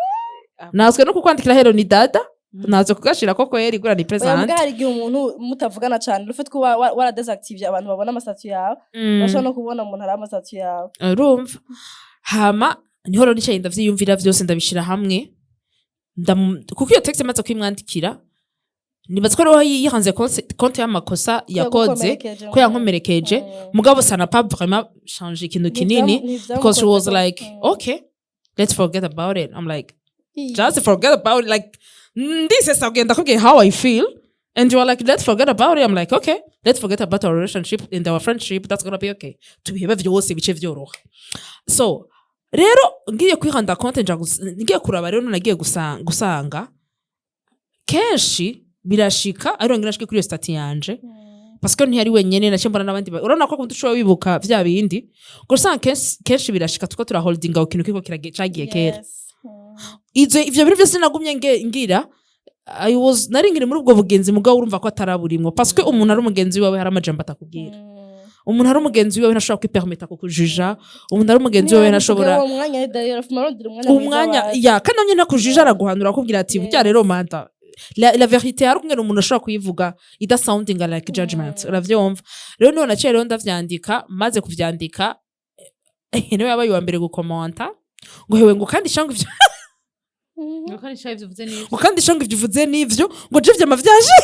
Nazwe no kukwandikira hero ni dada, nazo kugashira ko kweri gura ni Oya, présente. mbwa hari igihe umuntu mutavugana cane, ufite ko waradésactivé abantu babona ama statuts yawe, bashobora no kubona umuntu ari ama statuts yawe. Urumva, hama niho rero nicaye ndavyiyumvira vyose, ndabishira hamwe. Kuko iyo texte maze kuyimwandikira, nibaza ko ariho yihanze compte y'amakosa yakoze, ko yankomerekeje. Mugabo ça n'a pas vraiment changé ikintu kinini, because she was like, "Okay, let's forget about it." I'm like, "Just forget about it?" Like, ndisesa kugenda kubwiye how I feel and you are like, "Let's forget about it." I'm like, "Okay, let's forget about our relationship and our friendship. That's gonna be okay." Tubihebe vyose, bice vyoroha. So rero ngiye kwihanda compte, nja ngiye kuraba rero, nagiye gusanga kenshi birashika ariyo ngira nshike kuri iyo statut yanje, parce que ntiyari wenyene, naciye mbona n'abandi. Urabona ko kundi ushobora wibuka vya bindi gusa kenshi kenshi birashika tuko turaholdinga ku kintu kiriko cagiye kera. Ivyo bintu vyose nagumye ngira I was nari ngiri muri ubwo bugenzi, mugabo urumva ko ataraburimwo, parce que umuntu ari umugenzi wawe hari amajambo atakubwira. Umuntu ari umugenzi wawe ntashobora kwipermeta kukujuja. Umuntu ari umugenzi wawe ntashobora uwo mwanya d'ailleurs afuma arondera umwanya umwanya mwiza wawe. Ya, kandi namye ntakujija, araguhanura, akubwira ati burya rero manta la vérité, hari kumwe umuntu ashobora kuyivuga ida sounding like judgment. Uravyumva rero, niho naciye rero ndavyandika. Maze kuvyandika, niwe yabaye uwa mbere gukomanta ngo hewe, ngo kandi shanga ivyo Ngo kandi shayi ivyo uvuze nivyo. Ngo kandi shanga ivyo uvuze nivyo, ngo je vyama vyaje.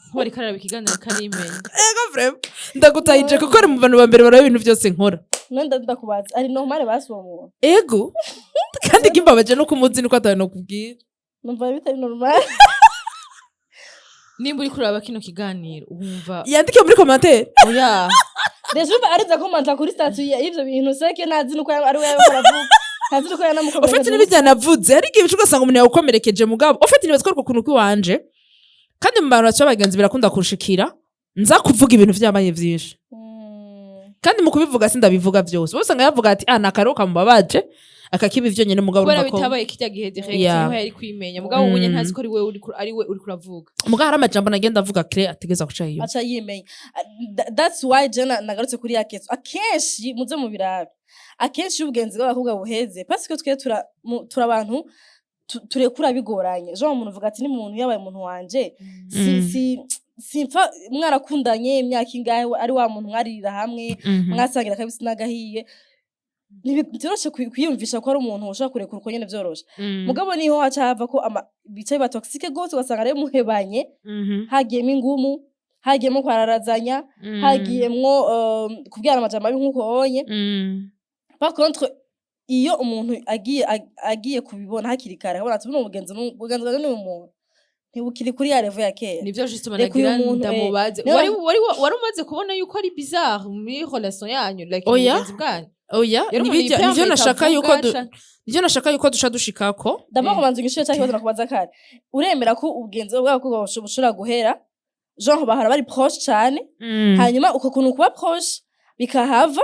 Nkuba ariko araraba ikiganiro karimenya. Ego, vraiment ndagutahije, kuko ari mu bantu ba mbere baraba ibintu byose nkora. None ndakubaza, ari normal basi uwo muntu? Ego, kandi kimbabaje no kumuzi niko atari no kubwira. Numva bitari normal. Nimba uri kuraba kino kiganiro wumva Yandike muri commentaire. Oya. Déjà urumva ariza komanta kuri statut y'ivyo bintu, seke ntazi nuko ari we yariko aravuga, ntazi nuko yanamukomerekeje. Ufite n'ibijyana navuze, hari igihe ugasanga umuntu yawukomerekeje, mugabo ufite nibaza ko ariko kuntu kw'iwanje, kandi mu bantu baciye abagenzi birakunda kunshikira, nza kuvuga ibintu vyabaye vyinshi. Kandi mu kubivuga sindabivuga byose, bose usanga yavuga ati ah, ni akaruhuko kamubabaje, akakiba ivyo nyene, mugabo kubera urumva ko bitabaye kirya gihe direct, niho yari kwimenya, mugabo ubu ntazi ko ari we uri ari we uri kuravuga. Mugabo hari amajambo nagenda avuga kre ategeza guca iyo Aca yimenya. That's why je nagarutse kuri ya keso. Akenshi muze mu birabe, akenshi iyo ubugenzi bw'abakobwa buheze, parce que twe tura abantu turekura bigoranye. Genre umuntu uvuga ati ni muntu yabaye umuntu wanje, si si simpfa mwarakundanye imyaka ingahe, ari wa muntu mwaririra hamwe, mwasangira akabisi n'agahiye, ntivyoroshe kwiyumvisha ko ari umuntu ushobora kurekura uko nyene vyoroshe. Mugabo niho haca hava ko bica biba toxique gose, ugasanga rero muhebanye hagiyemo ingumu, hagiyemo kwararazanya, hagiyemwo kubwirana amajambo mabi nk'uko onye. Par contre iyo umuntu agiye kubibona hakiri kare, akabona ati buno bugenzi bwanjye n'uyu muntu ntibukiri kuri ya level ya kera. Nivyo justement. Reka uyu Nagira muntu, ndamubaze, wari umaze kubona yuko ari bizarre muri relation yanyu, like mu Oya. bugenzi bwanyu? Oya. Yari umuntu Nibyo nivyo yipermeta nashaka avuga, yuko nivyo nashaka yuko duca dushikako. Ndabona kubanza igishuye cyangwa ikibazo nakubaza kare: uremera ko ubugenzi bw'abakobwa bushobora guhera, genre bahora bari proche cane, hanyuma uko kuntu kuba proche bikahava,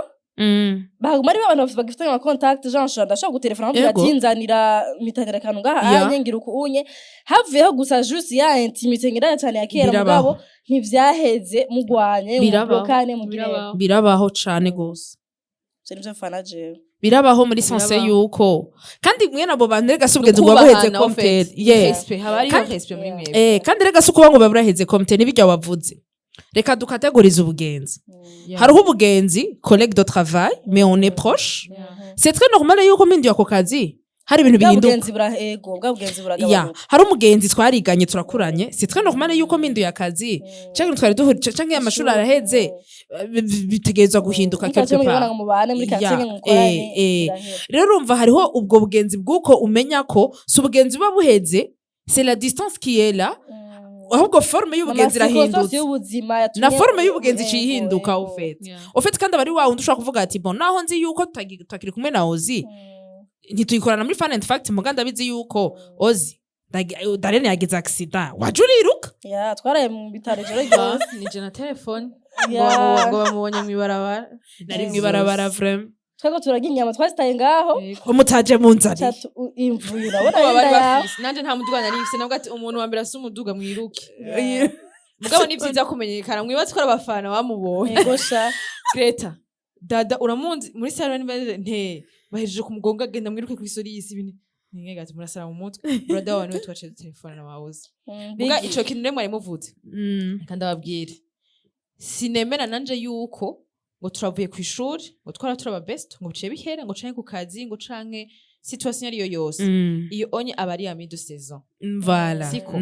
baguma ari abantu bagifitanye ama contact, genre ndashobora gutelefona nkamubwira ati nzanira mitanira akantu ngaha, anye ngira uku unye, havuyeho gusa juste ya intimité ngira cyane ya kera? Birabaho. Mugabo ntivyaheze mugwanye, Birabaho. mublokane, mugire Birabaho. Birabaho cane gose. Ivyo nivyo mfana jewe. Birabaho muri sens Birabaho. yuko kandi mwene abo bantu rega si ubugenzi buba buheze Kubahana, en fait. comme tel, yeah. Respect, haba hariho respect muri mwebwe. Kandi rega si ukuba ngo biba buraheze comme tel, n'ibirya wavuze. Reka dukategorize ubugenzi. Hariho ubugenzi collègue de travail, mais on est proche. C'est très normal yuko mpinduye ako kazi hari ibintu Bwa bihinduka. bugenzi bura, ego, bwa bugenzi Ya, buragabanuka. hari umugenzi twariganye, turakuranye, c'est très normal yuko mpinduye akazi canke twari duhuri canke amashuri araheze, bitegerezwa guhinduka quelque part. Ngo mubane muri quartier, ngo mukorane, birahera. Rero urumva hariho ubwo bugenzi bw'uko umenya ko si ubugenzi buba buheze, c'est la distance qui est là. Ahubwo forme y'ubugenzi irahindutse. Y'ubuzima yatumye Na forme y'ubugenzi iciye ihinduka. Ego. Au fait, au fait, kandi aba ari wa wundi ushobora kuvuga ati: "Bon, naho nzi yuko tutakiri kumwe na Ozi, ntituyikorana muri Fun and Fact, muga ndabizi yuko Ozi Darene yagize accident, waje uriruka." Ya, twaraye mu bitaro ijoro ryose. Nije na telefone ngo bamubonye mw'ibarabara. Nari mw'ibarabara vraiment. Twego turarya inyama twazitaye ngaho. Mutaje mu nzara. Catu imvuye urabona Ubwoba bari inda yawe. bafise, nanje nta muduga nari mfise. Navuga ati umuntu wa mbere afise umuduga mwiruke. Mugabo ni vyiza kumenyekana, mwibatse ko ari abafana bamubonye. Ego sha. Greta dada uramunzi muri salon nte bahejeje kumugonga, genda mwiruke kw'isori y'isi ibintu ninge ati murasara mu mutwe. Brother wawe niwe twaciye dutelefona na wawoze. Muga ico kintu rero mwari muvuze, kandi ababwire sinemera nanje yuko ngo turavuye ku ishuri, ngo twara turaba best, ngo biciye bihera, ngo canke ku kazi, ngo canke situation ariyo yose. Iyo onye aba ari ami de saison. Voilà. Siko.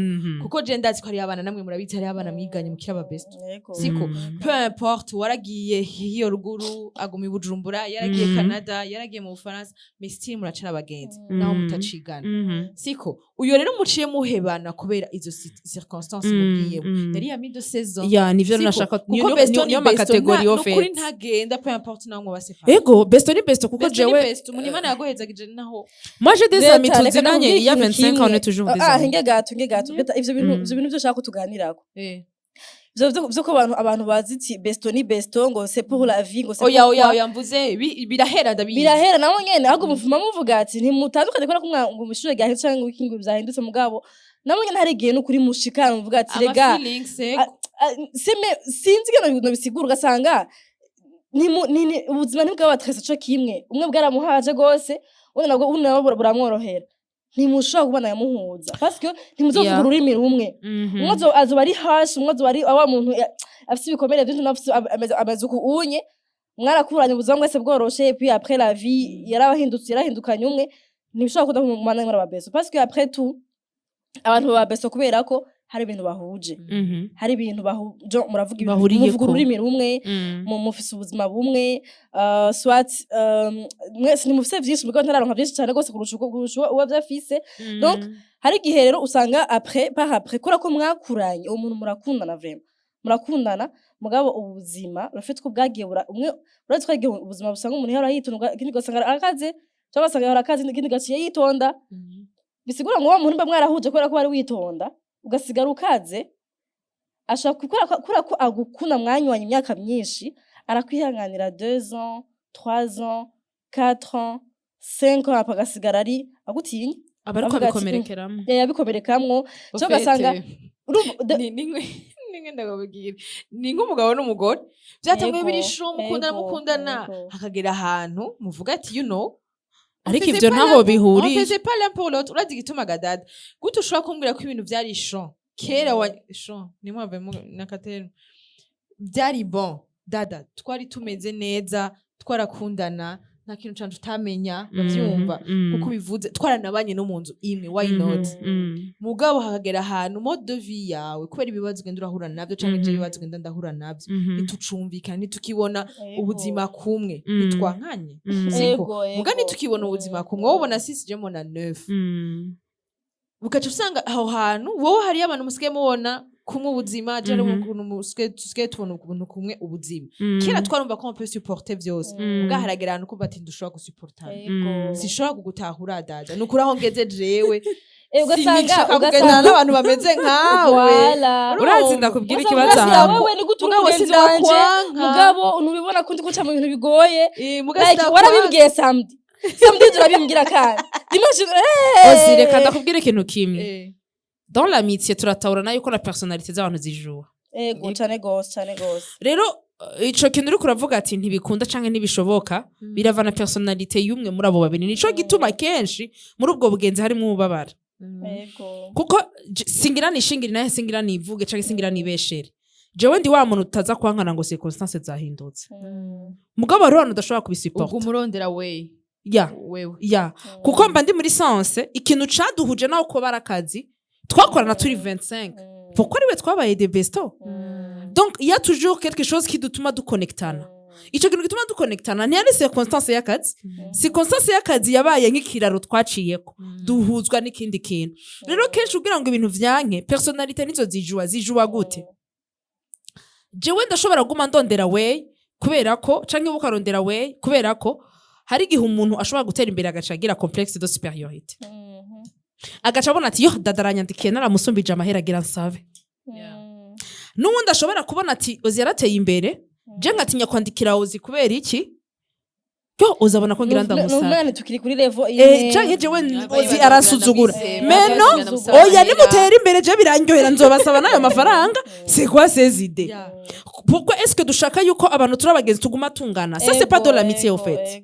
Kuko je ndazi ko hari abana, namwe murabizi, hari abana mwiganye mukiri aba best. Siko. Mm. Peu importe, waragiye hiyo ruguru, aguma i Bujumbura, yaragiye Canada, yaragiye mu Bufaransa, mais still muracara abagenzi naho mutacigana. Siko uyo rero muciye muhebana kubera izo circonstances mugiyemo, yari ami de saison. Ya, nivyo. Siko. Nashaka Kuko besto ni niyo besto, ma catégories nukuri au fait. Ntagenda, peu importe naho mwoba séparés. Ego, besto ni besto, kuko Besto ni jewe besto, umuntu Imana yaguhezagije naho. Moi, j'ai des Reta, amis reka tuzinanye ndakubwire il y a ikintu 25 ans, on kimwe. est toujours des Ah, amis. hinge gato, hinge gato. Reta, ivyo bintu, ivyo bintu vyo ushaka ko tuganirako, ivyo ko abantu bazi iti besto ni besto, ngo c'est pour la vie, ngo c'est Oya, oya. pourquoi. Oya, mvuze birahera, ndabizi. Birahera nabo nyene, ahubwo muvuma muvuga ati ntimutandukanye kubera ko ngo mw'ishure ryahindutse canke ngo iki, ngo vyahindutse. Mugabo nabo nyene hari igihe n'ukuri mushikana muvuga ati Ama rega feelings, ego. Ah, seme sinzi ingene nobisigura, ugasanga ubuzima ntibwabatrese co kimwe. Umwe bwaramuhaje gose, undi nabwo, undi nabwo buramworohera. Ntimushobora kubana muhuza parce que ntimuzovuga ururimi rumwe. Umwe azoba ari harsh, umwe azoba ari wa muntu afise ibikomere vyinshi, undi afise ameze uku unye. Mwarakuranye ubuzima bwese bworoshe, puis après la vie yarabahindutse, yarahindukanye umwe. Ntibishobora kuda mumana muri aba besto, parce que après tout abantu baba besto kubera ko hari ibintu bahuje, hari ibintu bahuje, muravuga ibintu Bahuriyeko. muvuga ururimi rumwe, mufise ubuzima bumwe, soit mwese ntimufise vyinshi, mugabo ntararonka vyinshi cane gose kurusha uwo vyafise. Donc, hari igihe rero usanga après, par après, kubera ko mwakuranye uwo muntu, murakundana, vraiment murakundana, mugabo ubuzima urafite ko bwagiye umwe urazi ko hari igihe ubuzima busanga umuntu yahora yitonda, ikindi ugasanga arakaze, cyangwa ugasanga yahora akaze, ikindi gaciye yitonda. Bisigura ngo wa muntu mba mwarahuje kubera ko wari witonda ugasigara ukaze, ashaka kubera ko agukunda, mwanywanye imyaka myinshi, arakwihanganira 2 ans, 3 ans, 4 ans, 5 ans, après agasigara ari agutinya. Aba ariko Avuga ati, abikomerekeramo. Yabikomerekamwo cyangwa ugasanga Ni ndakubwira, ni nk'umugabo n'umugore byatanguye biri chaud, mukundana, mukundana, hakagera ahantu muvuga ati you know Ariko ivyo ntaho bihuriye. On faisait pas l'un pour l'autre. Urazi igituma gadada gute ushobora kumbwira ko ibintu vyari chaud kera wa chaud nimwave n'akaterme byari bon? Dada, twari tumeze neza, twarakundana, nta kintu canje utamenya, uravyumva? Kuko ubivuze, twaranabanye no mu nzu imwe, why not? Mugabo hakagera ahantu mode de vie yawe, kubera ibibazo ugenda urahura navyo, canke je ibibazo ugenda ndahura navyo, ntitucumvikana, ntitukibona ubuzima kumwe. Ntitwankanye, siko? Muga ntitukibona ubuzima kumwe. Wowe ubona 6, je mbona 9. Ugaca usanga aho hantu wowe hariyo abantu musigaye mubona kumwe ubuzima, je ukuntu tusigaye tubona ukuntu kumwe ubuzima. Kera twarumva ko on peut supporter vyose. Muga haragera ahantu kumva ati ndushobora gusupportana, sinshobora kugutahura dada, nukuri aho ngeze jewe Ugasanga sinshaka ugasanga kugendana n'abantu bameze nkawe. Voilà. Urazi ndakubwira Ugasanga ikibazo ugasanga ahantu. wewe ni gute uri Mugabo mugenzi wanje, sinakwanka. mugabo ntubibona ko ndi guca mu bintu bigoye. Muga Like, sinakwanka. warabimbwiye samedi, samedi urabimbwira kandi dimanche Ozi, reka ndakubwira ikintu kimwe. Dans l'amitié turatahurana yuko la personnalité z'abantu zijuwa. Ego, cane gose, cane gose. Rero ico kintu uriko uravuga ati ntibikunda canke ntibishoboka, birava na personnalité y'umwe muri abo babiri. Nico gituma kenshi muri ubwo bugenzi harimwo ububabara. Kuko singira nishingire nahe, singira nivuge canke singira nibeshere, jewe ndi wa muntu utaza kwankana ngo circonstance zahindutse. Mugabo hariho abantu udashobora Ubwo kubisuporta. Umurondera we Ya. wewe. Ya, kuko mba ndi muri sense ikintu caduhuje naho kuba ari akazi twakorana turi 25, pourquoi ariwe twabaye des bestos? Donc il y a toujours quelque chose qui dutuma dukonektana. Ico kintu gituma dukonektana ntiyari circonstance y'akazi. Circonstance y'akazi yabaye nk'ikiraro twaciyeko, duhuzwa n'ikindi kintu. Rero kenshi kugira ngo ibintu vyanke, personnalité nizo zijuwa. Zijuwa gute? Jewe ndashobora kuguma ndondera way kubera ko, canke wowe ukarondera way, kubera ko hari igihe umuntu ashobora gutera imbere agaca agira complexe de supériorité, agaca abona ati: "Yo, dada aranyandikiye, naramusumbije amahera, agira nsabe." N'uwundi ashobora kubona ati: "Ozi yarateye imbere, je nkatinya kwandikira Ozi. Kubera iki? Yo, Ozi abona ko ngira ndamusabe." Numwana tukiri kuri level Eh, canke jewe Ozi aransuzugura. Mais non, oya, nimutera imbere je birandyohera, nzobasaba n'ayo mafaranga. C'est quoi ces idées? Pourquoi est-ce que dushaka yuko abantu turi abagenzi tuguma tungana? Ça, c'est pas de l'amitié au fait.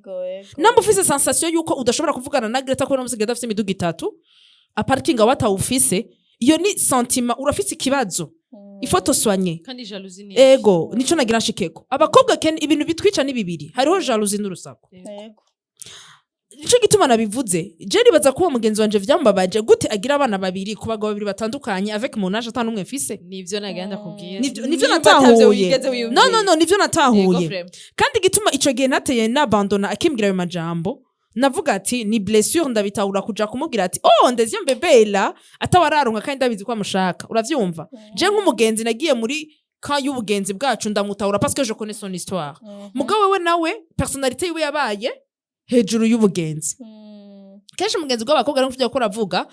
Namba ufise sensation yuko udashobora kuvugana na Greta kubera umusigaye adafise imiduga itatu, aparkinga watawufise, iyo ni sentiment, urafise ikibazo, il faut te soigner. Kandi jalousie ni Ego, nico nagira nshikeko. Abakobwa ken ibintu bitwica ni bibiri: hariho jalousie n'urusaku. Nico gituma nabivuze. Je nibaza ko uwo mugenzi wanje vyambabaje gute agira abana babiri ku bagabo babiri batandukanye avec mon âge, ata n'umwe mfise. Nivyo nagira ndakubwira. Nivyo natahuye. Non, nivyo natahuye. Kandi igituma ico gihe nateye nabandona akimbwira ayo majambo, navuga ati ni blessure, ndabitahura. Kuja kumubwira ati: "Oh, ndezi bébé là", atawararonka kandi ndabizi ko amushaka, uravyumva? Je nk'umugenzi nagiye muri ka y'ubugenzi bwacu, ndamutahura parce que je connais son histoire. Mugabo wewe nawe personnalité yiwe yabaye hejuru y'ubugenzi. Kenshi umugenzi bw'abakobwa ari ko aravuga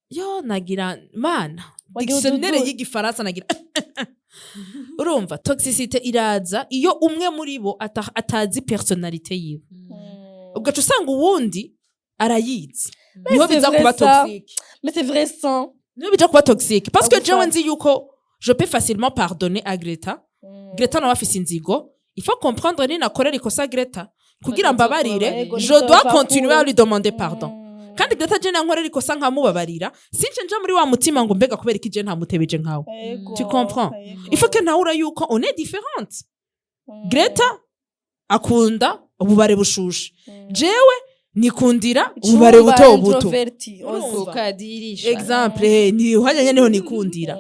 yo nagira mana Wagira dictionnaire ududu. y'igifaransa nagira. Urumva, toxicité iraza iyo umwe muri bo atazi personnalité yiwe, ugaca usanga uwundi arayizi, niho biza kuba toxique. Mais c'est vrai ça. Niho bija kuba toxique, parce que Agufata. jewe nzi yuko je peux facilement pardonner à Greta. Greta nawe afise inzigo. Il faut comprendre, ni nakorera ikosa Greta kugira mbabarire, Yego, je dois ntizova continuer à kure. lui demander pardon. Kandi Greta, je nankorera ikosa nkamubabarira, since nja muri wa mutima ngo: "Mbega kubera iki je ntamutebeje nkawe?" Tu comprends? Il faut que ntahura yuko on est différente. Greta akunda ububare bushushe, jewe nikundira ububare buto buto. Urumva? Kadirisha. Exemple, ni hajya niho nikundira.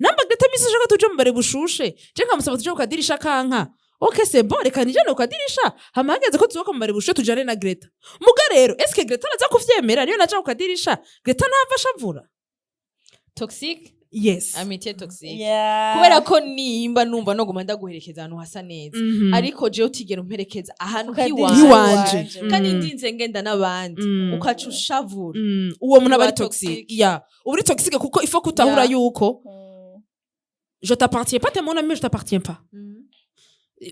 Namba Greta misi ashaka tuje mu bare bushushe, je nkamusaba tuje kukadirisha kanka, ok, c'est bon, reka nijane kukadirisha, hama hageze ko tuzoka mu bare bushushe tujane na Greta. Muga rero, eske Greta araza kuvyemera? Niyo naja kukadirisha, Greta ntava ashavura. Toxique. Yes. Amitié toxique. Yeah. Kubera ko nimba numva noguma ndaguherekeza ahantu hasa neza, ariko jewe utigera umperekeza ahantu Kukadirisha hiwanje, hiwanje. kandi ndinze ngenda n'abandi, ukaca ushavura. Uwo muntu aba ari Uba toxique. toxique. Yeah, uba uri toxique kuko il faut kutahura yuko je t'appartiens pas. T'es mon ami, je t'appartiens pas.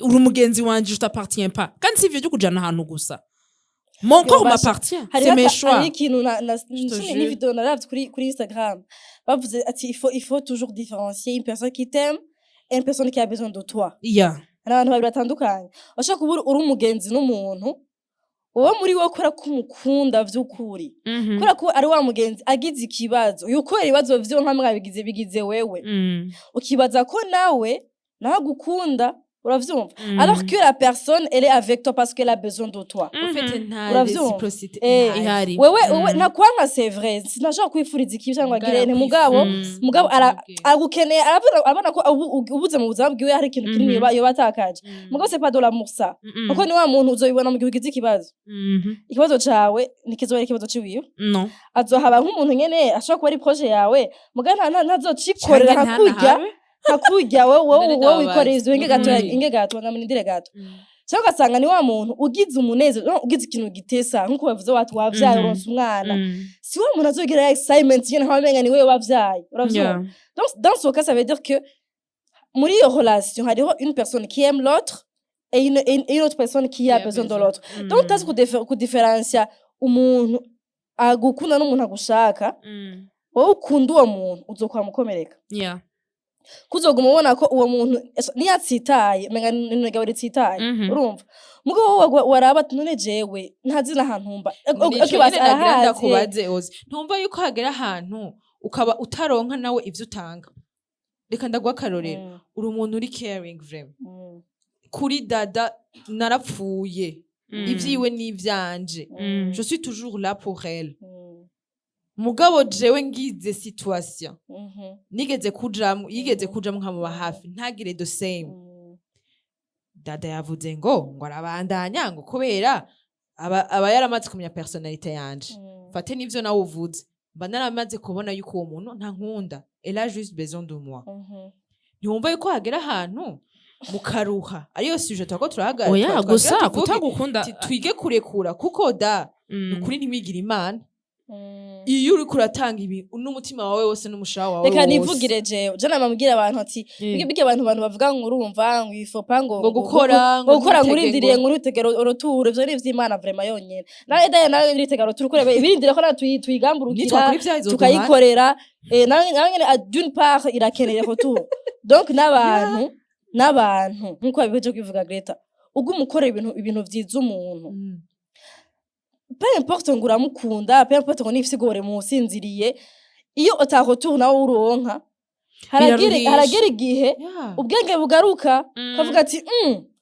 Uri umugenzi wanje, je t'appartiens pas. Kandi si ivyo byo kujana ahantu gusa, mon corps m'appartient, c'est mes choix. Hariho ikintu te jure. ni vidéo naravye kuri Instagram, bavuze ati il faut toujours différencier une personne qui t'aime et une personne qui a besoin de toi. Hari abantu babiri batandukanye. Bashobora kuba uri umugenzi n'umuntu, wowe muri wowe kubera ko umukunda vy'ukuri, kubera ko ari wa mugenzi agize ikibazo, yukorera ibibazo vyiwe nka mwabigize bigize wewe, ukibaza ko nawe agukunda, uravyumva? Alors que la personne, elle est avec toi parce qu'elle a besoin de toi. En fait, nta Uravyumva? réciprocité Eh, ntayo. Ihari. Wewe ntakwanka, c'est vrai, sinashobora kwifuriza ikibi cyangwa agire nti mugabo mugabo aragukeneye, arabona ko ubuze mu buzima bwiwe hari ikintu kinini yoba atakaje. Mugabo c'est pas de l'amour ça, kuko ni wa muntu uzobibona mu gihe ugize ikibazo. Ikibazo cawe ntikizoba ari ikibazo ciwiwe. No. Azohaba nk'umuntu nyene ashobora kuba ari proche yawe, mugabo ntazocikorera Canke nkakurya ntanahabe. nkakurya wowe None wowe ndababaza. wikoreye ivyo inge gato, inge gato, ngamurindire gato. Cyangwa ugasanga ni wa muntu ugize umunezero, no, ugize ikintu gitesa nkuko bavuze wati wavyaye, uronse umwana, si wa muntu azogira ya excitement nyene nkaho umenga ni wewe wavyaye, uravyumva? Yeah. Donc dans ce cas, ça veut dire que muri iyo relation hariho une personne qui aime l'autre et une autre personne qui a Qui a besoin de besoin. l'autre. Donc utazi kudiferansiya umuntu agukunda n'umuntu agushaka, wowe ukunda uwo muntu, uzokwama ukomereka. Kuzoguma ubona ko uwo muntu niyo atsitaye umenga ni umugabo ritsitaye. Urumva, mugabo wowe waraba ati: "None jewe ntazi n'ahantu mba." Nico Okay, basi nyene nagira arahazi. ndakubaze Ozi, ntumva yuko hagera ahantu ukaba utaronka nawe ivyo utanga? Reka ndaguha akarorero. Uri umuntu uri caring vraiment. Kuri dada narapfuye, ivyiwe n'ivyanje, je suis toujours là pour elle. Mugabo jewe ngize situation nigeze kujamwo, yigeze kujamwo nkamuba hafi, ntagire the same. Dada yavuze ngo arabandanya, ngo kubera aba yaramaze kumenya personnalité yanje. Fate n'ivyo nawe uvuze, mba naramaze kubona yuko uwo muntu ntankunda, elle a juste besoin de moi. Ntiwumva yuko hagera ahantu mukaruha, ariyo sujet twako turahagarara? Oya, gusa tuvuge, kutagukunda twige kurekura, kuko da nukuri ntiwigire Imana. Iyo uriko uratanga ibi n'umutima wawe wose n'umushaha wawe Reka wose. Nivugire jewe, je namabwira abantu ati bige abantu bavuga ngo urumva ngo ifopa ngo Ngo gukora, ngo gukora, ngo ntutege urindiriye, ngo uritegera retour. Ivyo ni ivy'Imana vraiment yonyene. Nawe daya, nawe uritegera retour, kureba ibirindira ko natwe tuyigamburukira Nitwakora ivyaha izoduhana. tukayikorera. Nawe nyene d'une part irakeneye retour. Donc n'abantu nkuko babiheje kwivuga Greta, ubwo umukorera ibintu vyiza umuntu, peu importe ngo uramukunda, peu importe ngo nifsigore musinziriye, iyo ata retour nawe uronka, Biraruhisha. haragera igihe ubwenge bugaruka, kavuga ati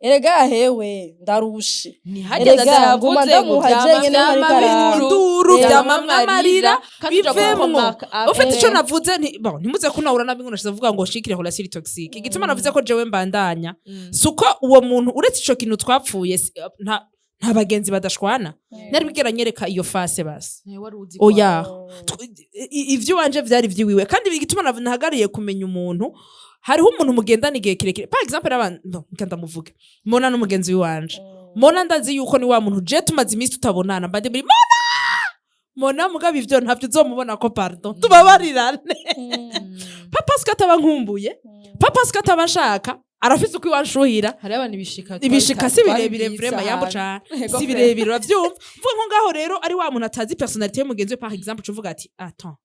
erega hewe, ndarushe." Ntihageze. Erega nguma Yavuze ngo ndamuha vyama jenyene, vyama ntariko arara. Induru, vyama amarira, kandi uja bivemwo. gukomaka Ufite Eh. ico navuze nti bon, ntimuze kunahura nabi ngo nashize vuga ngo shikire relation toxique. Igituma navuze ko jewe mbandanya, suko uwo muntu, uretse ico kintu twapfuye, nta bagenzi badashwana, nari bwigera nyereka iyo face basi. Wari uzi Oya. Ivyo wanje vyari vyiwiwe. Kandi igituma nahagariye kumenya umuntu, hariho umuntu mugendana igihe kirekire, par exemple abantu no, reka ndamuvuge, Mona n'umugenzi wiwanje. Mona ndazi yuko ni wa muntu je tumaze iminsi tutabonana mba ndi muri Mona, Mona, mugabo ivyo ntavyo uzomubona ko, pardon, tubabarirane, pas parce que ataba nkumbuye, pas parce que ataba nshaka, arafise uko iwanshuhira. Hari abantu ibishika Ibishika si birebire vraiment, yambo cane si birebire, uravyumva. Mvuga nko ngaho rero ari wa muntu atazi personnalité y'umugenzi we, par exemple, ucuvuga ati: "Attends,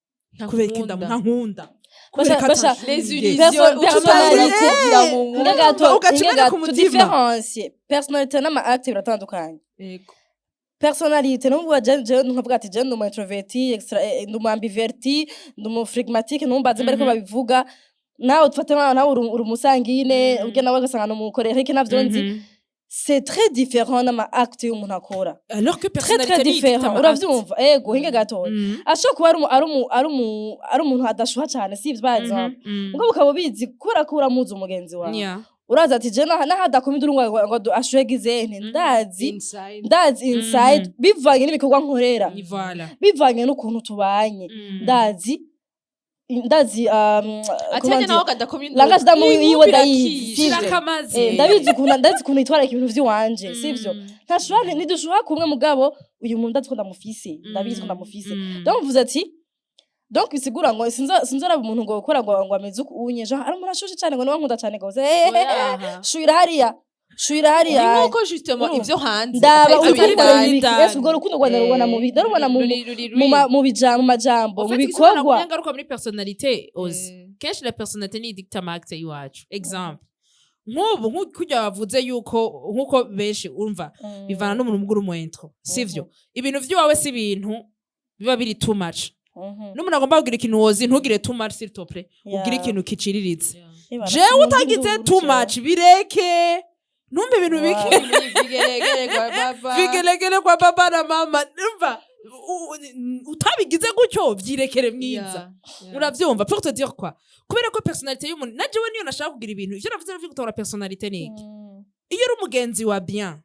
kubera iki ntankunda? Kubera ko Les atanshuhiye?" illusions. Personnalité. Personnalité. Gato, Ugaca umena ku mutima. Tudifférencie personnalité n'ama acte, biratandukanye. Personnalité numva je nkavuga ati je ndi umu introverti extra, ndi umu ambiverti, ndi umu phlegmatique, numbaze mbere ko babivuga. Nawe tufate nkaho nawe uri umu sanguine, ubwe nawe ugasanga ni umu colérique, navyo nzi. C'est très différent n'ama acte y'umuntu akora. Alors que Très très personnalité ni différent, uravyumva? Ego, hinge gatoya. Ashobora kuba ari umuntu adashuha cane, sivyo? Par exemple, mugabo ukaba ubizi kubera ko uramuzi umugenzi wawe, uraza ati je naho adakoma induru ngo ashuhe gizene, ndazi Inside. ndazi inside, bivanye n'ibikorwa nkorera, Voilà. bivanye n'ukuntu tubanye, ndazi Ati comment hajya nawe dire, kadakomye. Langage d'amour yiwe ndayizi, sivyo? Shirako. Ndabizi ukuntu yitwararika ibintu vy'iwanje, sivyo? Ntashobora, ntidushuha kumwe, mugabo uyu muntu ndazi ko ndamufise, ndabizi ko ndamufise. Donc mvuze ati donc bisigura ngo sinzoraba umuntu ngo gukora ngo ameze uku unye, genre ari umuntu ashushe cane, ngo niwe nkunda cane gose. Shuhira hariya, shuhira hariya. Ni nkuko justement ivyo hanze Ndaba atari urukundo indani. rubiki. Ese urwo rukundo rwanda rubona mu ndarubona mu Ruri mu mu majambo, mu bikorwa. Ngaruka muri personnalité ozi, kenshi la personnalité ni idicte ama acte y'iwacu. Exemple, nk'ubu nk'ukurya wavuze yuko nk'uko benshi urumva bivana n'umuntu ubwo uri umu intro, sivyo? Ibintu vy'iwawe si ibintu biba biri too much. N'umuntu agomba kugira ikintu wozi, ntugire too much, s'il te plaît, ugire ikintu kiciriritse. Jewe utagize too much, bireke, ntumbe ibintu bike. Vigelegele kwa baba. Vigelegele kwa baba na mama. Umva, utabigize gutyo, vyirekere mwiza. Uravyumva? Pour te dire quoi, kubera ko personnalité y'umuntu, na jewe niyo nashaka kugira ibintu, ivyo navuze navyo gutora personnalité ni iki? Iyo uri umugenzi wa bien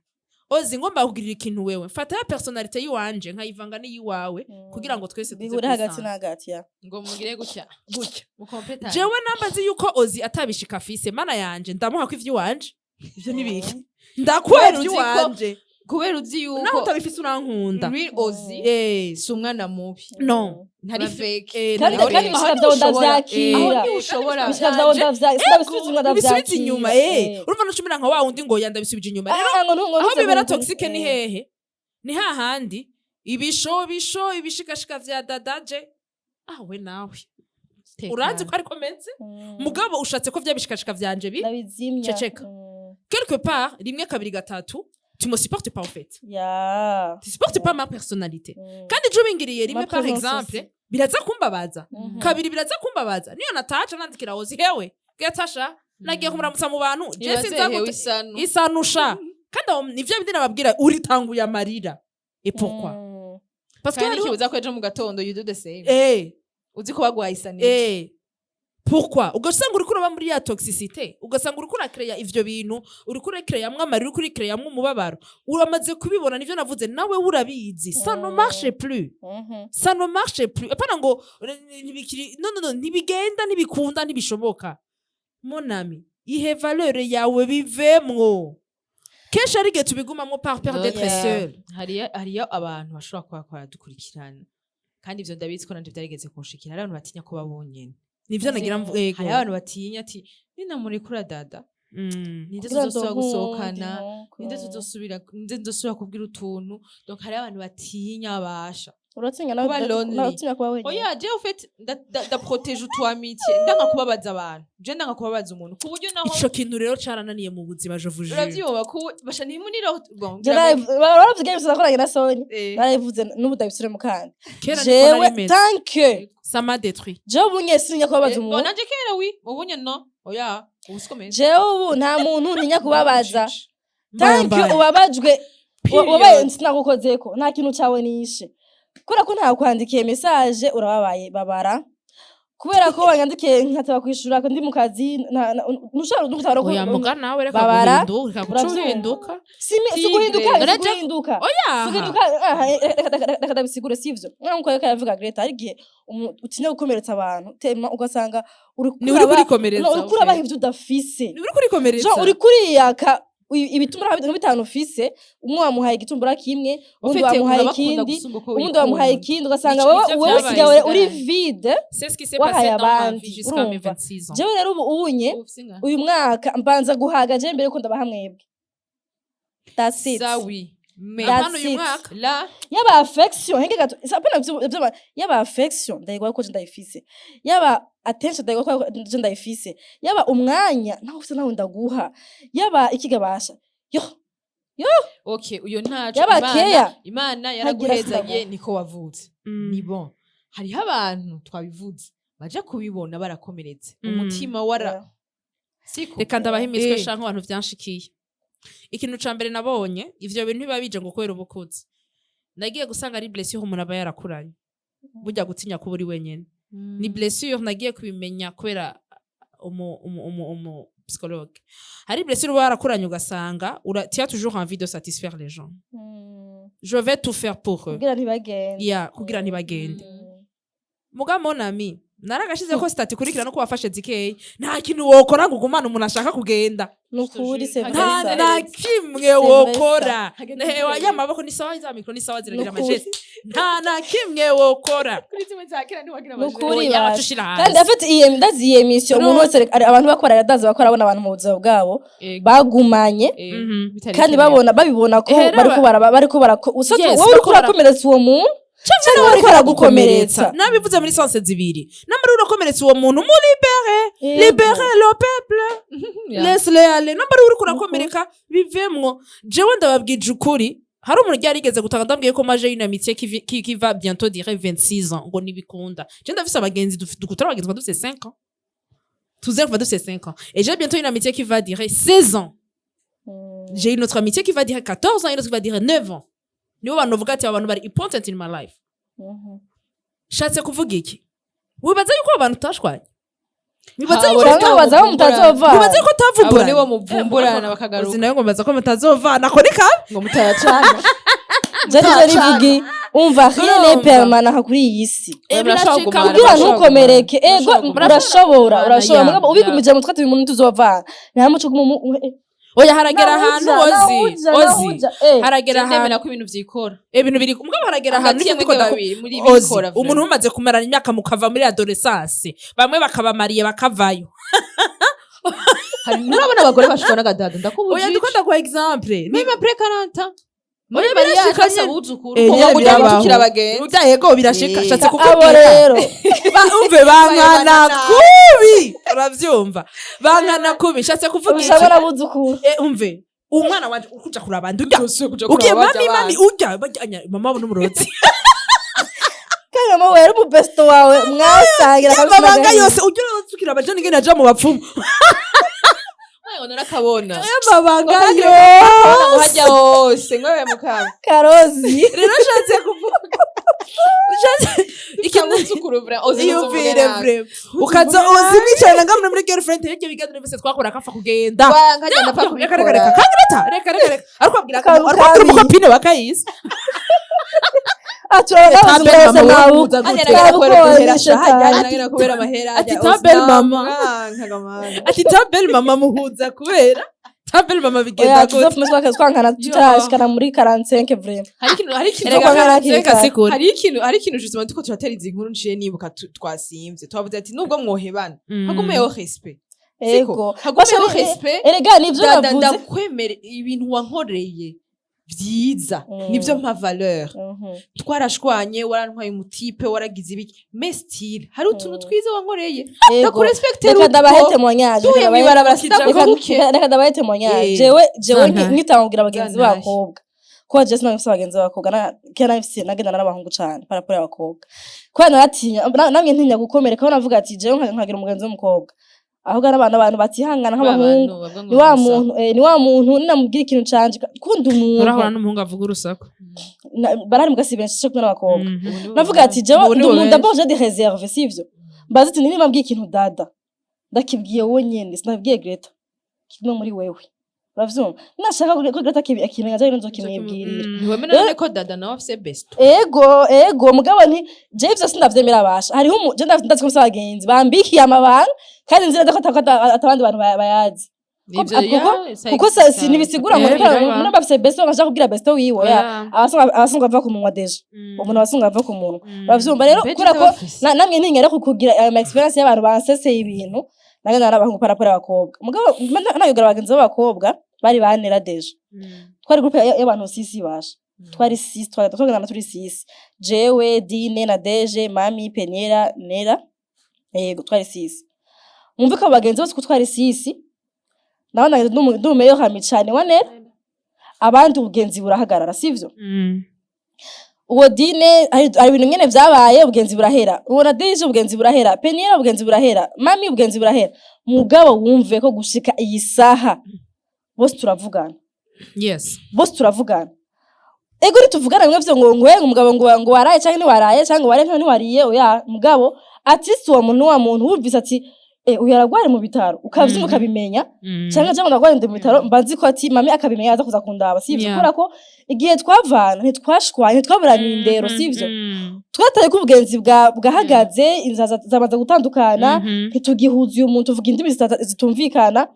ozi, ngomba kugirira ikintu wewe, mfata ya personnalité yiwanje nkayivanga n'iyiwawe kugira ngo twese tuze Bihure hagati kwisanga. na hagati ya Ngo mugire gutya. Gutya. Mukompetane. Jewe namba nzi yuko ozi atabishika afise, mana yanje, ndamuha ko ivy'iwanje ivyo nibiki, ndakuha Kubera uzi ko- ivy'iwanje. Kubera uzi Naho yuko utabifise, urankunda. Real ozi si umwana mubi, No. ntari fake. Kandi ntabwo kandi ari ibishika Aho vyawe ntiushobora- ndavyakira. Aho ntiushobora. Ibishika vyawe ndavyakira, ndabisubiza inyuma. Bisubiza inyuma. Ndavyakira. Urumva nucumira nka wa wundi ngo ya ndabisubije inyuma rero. Ah, ngo ngo Aho ntuze bibera toxique ni hehe? Ni hahandi ibisho bisho ibishikashika vya dadaje, ah we nawe urazi ko ariko meze, mugabo ushatse ko vya bishikashika vyanje bi Ndabizimya. Ceceka. Quelque part, rimwe, kabiri, gatatu, tu me supportes pas en fait. Tu supportes pas ma personnalité. Kandi ejo ubingiriye rimwe, Ma par présence exemple, aussi. biraza kumbabaza. Kabiri, biraza kumbabaza. Niyo nataca nandikira ozi: "Hewe gatasha, nagiye kumuramutsa mu bantu, je Ibaze sinza hewe isano. Isanusha." Kandi aho nivyo bindi nababwira, uritanguye amarira, et pourquoi? Parce que Kandi hariho ikibuza ko ejo mu gatondo you do the same, uzi ko baguhaye isanije. Pourquoi? Ugasanga uriko uraba muri ya toxicité, ugasanga uriko urakereya ivyo bintu, uriko urakereyamwo amarira, uriko urakereyamwo umubabaro. Uramaze kubibona, nivyo navuze, nawe urabizi, ça ne marche plus. Ça ne marche plus. Apana ngo ntibikiri, no, no, no, ntibigenda, ntibikunda, ntibishoboka. Mon ami, ihe valeur yawe, bivemwo. Kenshi ari igihe tubigumamwo par peur d'être seul. Hariyo abantu bashobora kuba baradukurikirana, kandi ivyo ndabizi ko nanje vyarigeze kunshikira. Hari abantu batinya kuba bonyene. Nivyo nagira mvu, ego. Hariyo abantu batinya ati: "Ninamurekura dada, ninde Kugira tuzosubira ndonke gusohokana? uwundi, Ninde tuzosubira, ninde nzosubira kubwira utuntu?" Donc hariyo abantu batinya basha Uratinya nawe? kuba lonely. Nawe utinya kuba wenyine? Oya, je au fait ndaprotège utu amitié, ndanga kubabaza abantu, je ndanga kubabaza umuntu ku buryo naho Ico kintu rero carananiye mu buzima, je vous jure. Uravyumva ku basha ntimunira bon. Je baravuze ibyo nakoranye na Sonia, barabivuze, n'ubu ndabisubiremo kandi. Kera niko Jewe nari meze. tant que Ça m'a détruit. Jewe ubu nye sintinya kubabaza Bon, umuntu. nanje kera oui, ubu nye no, oya, ubu siko meze. Jewe ubu nta muntu ntinya kubabaza. Tant que Mbaye. ubabajwe, Period. wabaye, sinagukozeko, nta kintu cawe nishe. Kubera ko ntakwandikiye message urababaye, babara. Kubera ko wanyandikiye nkataba kwishura ko ndi mu kazi, ntushobora no gutaba. Oya, muga nawe reka Babara. guhinduka, reka guca Uravyumva? uhinduka. Si guhinduka, Tigre. si guhinduka. Oya. Si guhinduka, aha, reka ndabisigure, sivyo nkuko yariko aravuga Greta. Hari igihe utinya gukomeretsa abantu tema, ugasanga uri Ni uri kurikomeretsa. No, uriko urabaha ivyo udafise. Ni uri kurikomeretsa. Jean, uri kuriyaka ibitumbura nka bitanu ufise. Umwe wamuhaye igitumbura kimwe, uwundi Ufite wamuhaye urabakunda ikindi, gusumba uko uwundi wamuhaye wikunda. ikindi, ugasanga Nivyo wowe wowe vyabaye. usigaye uri vide. C'est ce qui s'est Wahaye passé dans ma abandi, vie jusqu'à mes urumva? 26 ans. Jewe rero ubu unye Ufise inka? uyu mwaka mbanza guhaga je mbere yuko ndabaha mwebwe. That's it. Ça oui, mais That's Apana uyu it. mwaka. là Yaba affection, henge gato, apana yaba affection ndayigwa ko je ndayifise, yaba attention ndayigwa ko je ndayifise, yaba umwanya nawe ufise nawe ndaguha, yaba ikigabasha yo. Okay, uyo ntaco. Yaba Imana, keya. Imana Ntagira yaraguhezagiye, sinaguha. niko wavutse. Ni bon, hariho abantu twabivuze baja kubibona barakomeretse, umutima wara siko. Reka ndabaha imitwe. Shanka abantu vyanshikiye, ikintu ca mbere nabonye, ivyo bintu biba bije ngo kubera ubukuzi, nagiye gusanga ari blessure umuntu aba yarakuranye. Burya gutinya kuba uri wenyene ni blessure. Nagiye kubimenya kubera umu psychologue. Hari blessure uba warakuranye, ugasanga tu as toujours envie de satisfaire les gens, je vais tout faire pour eux. Kugira ntibagende. Ya, kugira ntibagende. Muga mon ami, naragashize ko statut ikurikira no kubafashe zikeyi, nta kintu wokora ngo ugumane umuntu ashaka kugenda. Nukuri, c'est Nta vrai ça. nta kimwe vrai. wokora. Hagenda. Ya maboko ni sawa, za micro ni sawa, ziragira Nukuri. ama gestes. Nta na kimwe wokora. Kuri zimwe za kera ntiwagira. Nukuri. Oya, Basha. bacushira Kandi hasi. afite iyi, ndazi iyi émission, umuntu wese abantu bakora aradaza, bakora abona abantu mu buzima bwabo bagumanye kandi babona, babibona ko Ehera bariko bariko barako Yes, wowe uriko bariko urakomeretsa uwo muntu cyangwa uriko aragukomeretsa. Nabivuze muri sens zibiri: namara urakomeretsa uwo muntu, mu libère, Yego. libère le peuple, laisse-le aller. Namara uriko urakomereka, bivemwo. Jewe ndababwije ukuri, hari umuntu ryari rigeze gutanga, ndambwiye ko maje une amitié qui va bientôt durer 26 ans, ngo nibikunda. Je ndafise abagenzi, dukutara abagenzi kuva dufise 5 ans, tuze kuva dufise 5 ans, et j'ai bientôt une amitié qui va durer 16 ans. J'ai une autre amitié qui va durer 14 ans, une autre qui va durer 9 ans. Nibo bantu bavuga ati: "Aba bantu bari important in my life." Shatse kuvuga iki? Wibaza yuko abo bantu utashwanye? Wibaza yuko Cyangwa baza ko mutazova. Wibaza yuko Abo utavuguranye? nibo muvumburana bakagaruka. Uzi nawe ngo mbaza ko mutazovana, ko ni kabi. Ngo mutayacana. Je nivyo nivugi, umva, rien n'est Urumva. permanent kuri iyi si. Eh, Murashobora birashika. kugumana, Kugira murashobora ntukomereke, kugumana. ego. Murashobora kugumana. Urashobora, Ya, urashobora, mugabo ya. ubigumije mu twati umuntu tuzovana, nta muco Oya, haragera ahantu, ozi ozi, haragera Je ndemera ahantu ko ibintu vyikora. Ibintu biri, mugabo haragera ahantu Hagati ya niko ndiko mwebwe babiri muri ozi bikora. Umuntu mumaze kumarana imyaka, mukava muri adolescence, bamwe bakabamariye bakavayo. Nturabona abagore bashobora n'agadada? Oya. Ndakubujije. Ndiko ndaguha exemple. Même après 40 muri Oya, mariage birashika hasa nyene. abuzukuru. Eh, Ngo nyene kugira ngo birabaho. tukiri abagenzi. Urya, yego, birashika. Eh. Shatse Abo kukubwira rero umve, bankana Bayobana. kubi, uravyumva, bankana kubi. Shatse kuvuga iki? Ushabona abuzukuru. Eh, umve, umwana wanje ukuja kuraba urya ugiye mami, mami, urya bajyanya mama wabo n'umurozi. Kandi mama we yari umubesto wawe, mwasangira kabisa. Amabanga N'agahinda. yose ujya urakira abajene ingene aja mu bapfumu. Ngo narakabona. Amabanga Ngo yose. hajya hose ngo mukaba Karozi. Rero nshatse kuvuga, ikintu Rikuru vrai, ozi. Iyumvire vraiment, ukaza uzi mwicarana ngamwe muri girlfriend, ibyo biganiro byose twakora akapfa kugenda. Nkajya ndapfa Reka, reka, reka. kubikora. Kandi reka, reka, reka, reka, ariko abwira Akantu ariko abwira kabi. umu copine bakayise. Ah, turabona Ta ubuzima belle bwose mama, nawe wowe uza gute? Hajya nagenda kubera Ntabwo uduhera ni sha, hajya shetani. nagenda kubera amahera. Ati hajya ta belle Osnam, mama. nkagamana. Ati ta belle mama muhuza kubera ta belle mama bigenda Oya, gute? tuzopfuma twankana tutarashikana muri 45 vraiment. Hari ikintu Erega Reka, reka, sikure. Hari ikintu justement turiko turatera izi nkuru, nciye nibuka twasimvye twavuze ati nubwo mwohebana, hagumeyo respect. Ego. Siko hagumeyo Basha, respect. Erega nivyo Dada, navuze. ndakwemere ibintu wankoreye vyiza, nivyo mpa valeur. Twarashwanye, warantwaye umu type, waragize ibiki, mais still hari utuntu twiza wankoreye. Ego. Ndakurespektera. Reka ndabahe témoignage. Duhuye mw'ibarabara sindakubuke. Reka ndabahe témoignage. Jewe nkitangugira abagenzi Zantahe. b'abakobwa, kuba jewe sinari abagenzi b'abakobwa, kera nafise nagendana n'abahungu cane par rapport y'abakobwa, kubera naratinya, namwe ntinya gukomereka, aho navuga ati jewe nkagira umugenzi w'umukobwa, ahubwo ari abantu batihangana nk'abahungu. Ni wa muntu, ni wa muntu ninamubwira ikintu canje kunda umuntu. Urahura n'umuhungu avuga urusaku. Barahari mugasi benshi cyo kumwe n'abakobwa. Navuga ati jewe Ubu ni ndi umuntu benshi. d'abord j'ai des réserves, sivyo? Mbaza ati niba mbwiye ikintu dada, ndakibwiye wowe nyene, sinabwiye Greta, kimwe muri wewe, uravyumva? Nashaka ko Greta akimenya, jewe nzokimwibwirira. Ntiwemera none ko dada nawe afise besto? Ego, mugabo nti jewe ivyo sindavyemera basha. Hariho je ndazi ko mfise abagenzi bambikiye amabanga, kandi nzi neza ko atabandi bantu bayazi. Kuko ntibisigura ngo Biraba. niba bafise besto bashaka kubwira besto wiwe, oya. Abasanzwe bava ku munwa déjà, umuntu abasanzwe ava ku munwa, uravyumva rero? Beje Kubera ko ndabafise. Namwe ntinya rero kugira ayo ma expérience y'abantu banseseye ibintu. Nagenda n'abahungu par rapport y'abakobwa, mugabo nayugara abagenzi b'abakobwa bari banera déjà. Twari groupe y'abantu six basha, twari six, twari twagendana turi six: jewe, Dine na Deje, Mami, Peniera, Nera. Yego, twari six. Mwumve ko abo bagenzi bose uko twari six, nabona ndi meilleur ami cane wa Nera, abandi ubugenzi burahagarara, sivyo? Uwo Dine hari ibintu nyene vyabaye, ubugenzi burahera. Uwo na Deje ubugenzi burahera, Peniera ubugenzi burahera, Mami ubugenzi burahera. Mugabo wumve ko gushika iyi saha bose turavugana. Bose turavugana. Ego, ntituvugana bimwe vyo ngo ngwe umugabo ngo waraye canke ntiwaraye, canke waraye canke ntiwariye, oya. Mugabo at least uwo muntu, wa muntu wumvise ati uyu aragware mu bitaro, ukavyumva, ukabimenya, canke jewe ndagwara, ndi mu bitaro, mba nzi ko ati mami akabimenya aza kuza kundaba, sivyo? Kubera ko igihe twavana ntitwashwanye, ntitwaburanye indero, sivyo? Twataye ko ubugenzi bwahagaze, inzira zamaze gutandukana, ntitugihuza, uyu muntu tuvuga indimi zitumvikana,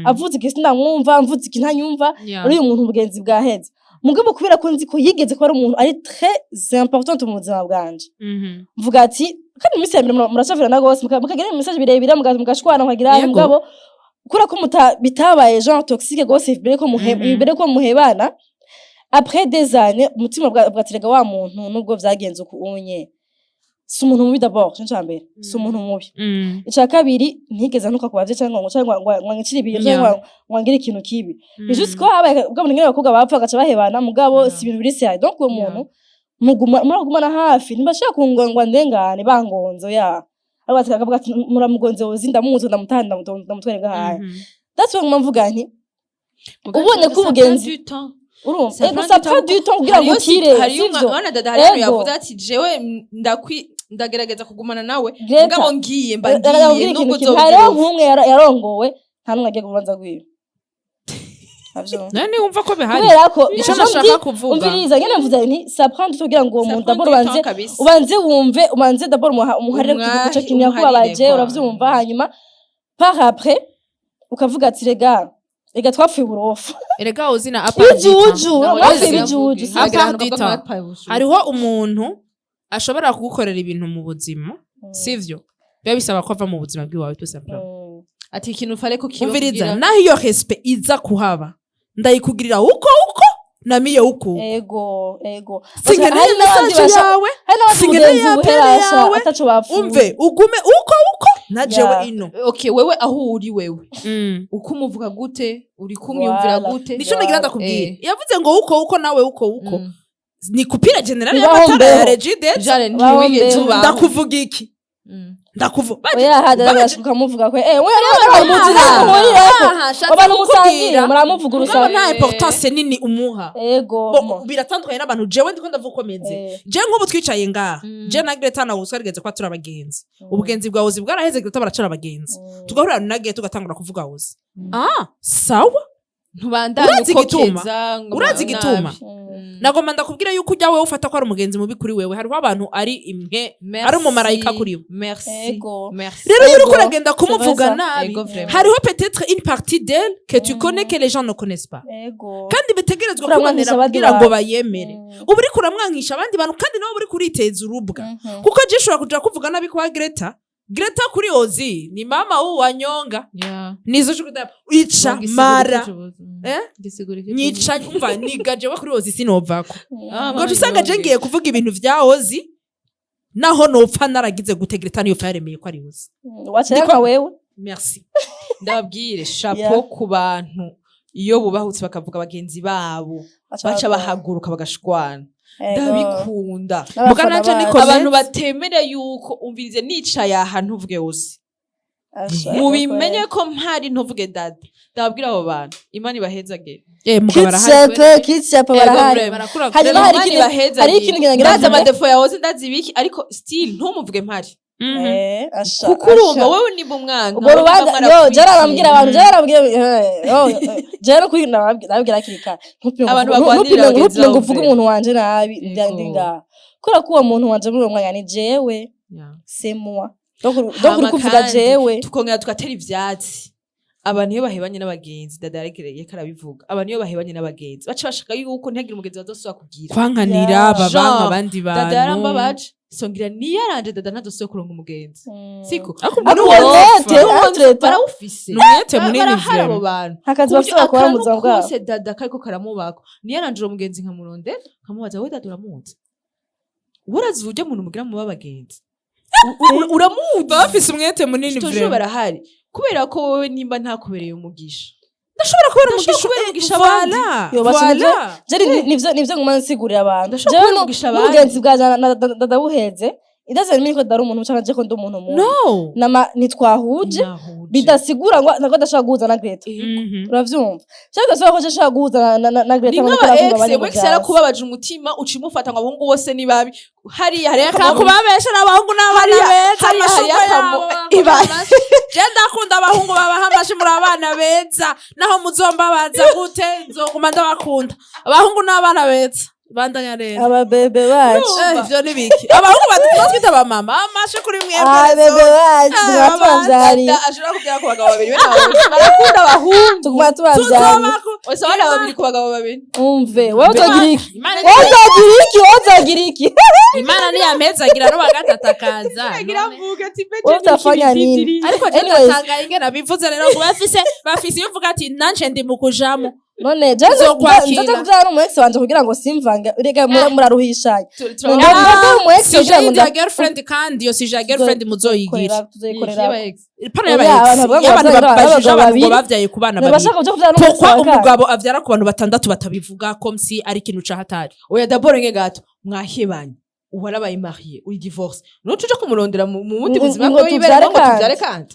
avuze iki sinamwumva, mvuze iki ntanyumva. Uri uyu muntu ubugenzi bwaheze. Mugabo kubera ko nzi ko yigeze kuba ari umuntu ari très important mu buzima bwanje, mvuga ati kandi mu minsi ya mbere murashavirana gose, mukagira message birebire, mugashwana, mukagira. Mugabo kubera ko bitabaye genre toxique gose imbere ko muhebana, après des années umutima bwaterega wa muntu, nubwo vyagenze uku unye, si umuntu mubi. D'abord ico ca mbere, si umuntu mubi. Ica kabiri, ntigeze ntuka ku bavyeyi canke ngo angicire ibintu canke ngo angire ikintu kibi. Ni juste ko habaye ubwo nyene abakobwa bapfa bagaca bahebana, mugabo si ibintu biri sérieux. Donc uwo muntu muragumana hafi, ntibashaka kungongwa ndengane bangonze ya akavuga ati muramugonze wozi, ndamuzi, ndamutahana, ndamutware ngahaya. That's why nguma mvuga nti ubonye ko ubugenzi, urumva, ego, ça prend du temps kugira ngo ukire, sivyo? Wana dada, hari Ego. yavuze ati jewe ndagerageza kugumana nawe, Greta, mugabo ngiye mba reka ngiye ndakubwire nubwo ikintu kimwe. uzobigira Hariho uko. nk'umwe yarongowe, nta n'umwe agiye kubanza rwiwe. Avyumva? None wumva ko bihari? Kubera ko Ico ico nashaka kuvuga. Umviriza nyene, mvuze nti ça prend du temps kugira ngo uwo Ça muntu prend d'abord du temps ubanze kabisa. ubanze wumve, ubanze d'abord umuharire ico kintu Umuharire yakubabaje, kwa. uravyumva? Hanyuma par après ukavuga ati rega rega twapfuye uburofa. Erega uzina Ibijuju, Nawe mwapfuye yavuge. ibijuju, sivyo? À part Hagira du ahantu temps. bavuga ko bapfuye ubushuhe. Hariho umuntu ashobora kugukorera ibintu mu buzima, sivyo? Biba bisaba ko ava mu buzima bw'iwawe tout simplement. Ati ikintu fare ko kiba Umviriza, kugira- naho iyo respect iza kuhaba, ndayikugirira uko uko namiye uko. Ego. Sinkeneye Hari n'abandi message yawe, hari n'abandi sinkeneye ubugenzi appel buherasha yawe. ataco bapfuye. Umve, ugume uko uko na jewe ino. Okay, wewe aho uri, wewe uko umuvuga gute, uri kumwiyumvira Voilà. gute? Nico nagira ndakubwira. Yavuze ngo uko uko nawe uko uko. Ni coupure générale Nibaho y'amatara ya mbeho. Regideso. Jare Baho ntiwigeze mbeho. ubaho. Ndakuvuga iki? Ndakuvuga. Oya, hada ukamuvuga ko we muzi murireko abantu musangiye muramuvuga. Mugabo Urusaku. nta importance nini umuha. Ego. Bo, biratandukanye n'abantu. Jewe ndiko ndavuga uko meze. Je nk'ubu twicaye ngaha, je na Greta na Ozi twarigeze kuba turi abagenzi. Ubugenzi bwa Ozi bwaraheze, Greta baracara abagenzi, tugahurira na Greta tugatangura kuvuga Ozi. Ah, sawa. Ntubandanye. Urazi igituma? Ukokeza ngo Urazi igituma? nabi. Nagomba ndakubwira yuko ujya wewe ufata ko ari umugenzi mubi, kuri wewe hariho abantu ari imwe, Merci. ari umumarayika kuri bo. Merci. Ego. Merci. Rero iyo uriko Ego. uragenda kumuvuga C'est vrai. nabi, Ego, vraiment. hariho peut-être une partie d'elle que tu connais que les gens ne connaissent pas, kandi bitegerezwa Uramwankisha kubanira abandi kugira ngo bantu. bayemere. Uba uriko uramwankisha abandi bantu, kandi nawe uri kuriteza urubwa, kuko je ushobora kuja kuvuga nabi kwa Greta. Greta kuri Ozi ni mama wanyonga. Nizo shukuta ica mara. Eh? Nyica, umva, niga jewe kuri Ozi sinovako. Ah, ngo mama usanga je nyonge. ngiye kuvuga ibintu vya Ozi, naho nopfa naragize gute, Greta niyo yaremeye ko ari Ozi. Waca wewe. Merci. Ndababwire, chapeau ku bantu iyo bubahutse bakavuga bagenzi babo, baca bahaguruka bagashwana. Ndabikunda. Muga nanje niko Abantu batemera yuko umvirize, nicaye aha ntuvuge Ozi, mubimenye ko mpari ntuvuge Dada. Ndababwira, abo bantu Imana ibahezagire. Mugabo arahari. Kitsepe, kitsepe, barahari. Vraiment. Barakura. Hanyuma hari Imana ibahezagire. hari ikintu ngira Ndazi mvuge. ama défauts yawe, ndazi ibiki, ariko still ntumuvuge mpari. Asha, Kuko urumva asha. wowe nimba umwanka, Ubwo wowe rubanza nimba yo jara mwarakwitiye. arambwira abantu, jara arambwira, yo jara kuri nababwira hakiri kare. Ntupime ngo Abantu ntupime bagwanirira ngo bagenzi ntupime ngo babo uvuge mbere. umuntu wanje nabi. Yego. Ndi ngaha kubera ko uwo muntu wanje muri uwo mwanya ni jewe. C'est moi, donc Hama uri kuvuga kandi jewe. Tukongera tugatera ivyatsi abantu iyo bahebanye n'abagenzi. Dada yaregereye ko arabivuga. Abantu iyo bahebanye n'abagenzi baca bashaka yuko ntihagire umugenzi bazosubira kugira. Kwankanira babanka Genre, abandi Dada bantu. yarambabaje, songira niyaranje, Dada ntazosubira kuronka umugenzi, siko? Ariko ubwo Ariko ni umwete, uwopfa. entre-temps. Barawufise. Ni umwete munini. Barahari abo Vraiment. bantu. Akazi Ku buryo bashobora kuba mu akantu buzima bwabo. kose Dada kariko karamubako, niyaranje uwo mugenzi nkamurondera, nkamubaza: "We Dada, uramuzi? Urazi uburyo muntu mugira muba abagenzi? Uramuzi?" Baba bafise umwete munini. Toujours. Vraiment. Barahari kubera ko wowe nimba ntakubereye umugisha, Ndashobora kubera ndashobora umugisha kubera umugisha abandi. Voilà. Yo, basi. Voilà. Jeri nivyo nguma nsigurira abantu. Ndashobora Jewe kubera umugisha abandi. n'ubugenzi bwanje na buheze, it doesn't mean ko dari umuntu canke je ko ndi umuntu mubi. No. Nama ntitwahuje. Nahuje. Bidasigura ngo ntabwo adashobora guhuza na Greta. Uravyumva, cyangwa bidasigura ko je nshobora guhuza na Greta Ni ngo nk'aba kubera ex. ko Umu ex yarakubabaje umutima, uca umufata ngo abahungu bose ni babi. Hariya hariya Reka kubabesha, n'abahungu n'abana beza. Hariya Amashurwe hariya yabo. Je ndakunda abahungu, babaha amashi. Muri abana beza, naho muzombabaza gute nzoguma ndabakunda. Abahungu n'abana beza. Bandanya rero. Ababebe bacu. Ivyo ni biki? Abahungu batuma twita abamama, amashi kuri mwebwe. Ababebe bacu, tuguma tubavyariye. Dada ashobora kubyara ku bagabo babiri. Bene abo barakunda abahungu. Tuguma tubavyariye. Ose abana babiri ku bagabo babiri. Umve, wowe uzogira iki? Imana Wowe uzogira iki? Wowe uzogira iki? Imana niyampezagira n'uwa gatatu akaza. Agira mvuga ati mbe Wowe utafanya nini? Ariko je Anyways. ndatangaye ingene bivuze rero ngo bafise iyo uvuga ati nanje ndi mu kujamo. None je Nzokwakira. nzoja kuvyara n'umu ex wanje kugira ngo simvange? Rega muraruhishanya. Nzoja umu ex Sujet kugira ngo yindi ya girlfriend, kandi iyo sujet ya girlfriend muzoyigira. Tuzoyikorera. Pana Oya, y'aba ex abantu bavuga ngo y'abantu bavyara bajije abagabo abantu ngo babiri. bavyaye ku bana babiri. Bashaka kuja kuvyara n'umu ex Pourquoi wa kabiri. umugabo avyara ku bantu batandatu batabivuga comme si ari ikintu cahatari? Oya, d'abord nge gato, mwahebanye, uwarabaye marié, uri divorce, nuca uja kumurondera mu bundi buzima ngo bwe tuvyare yiberamo ngo kandi. tuvyare kandi.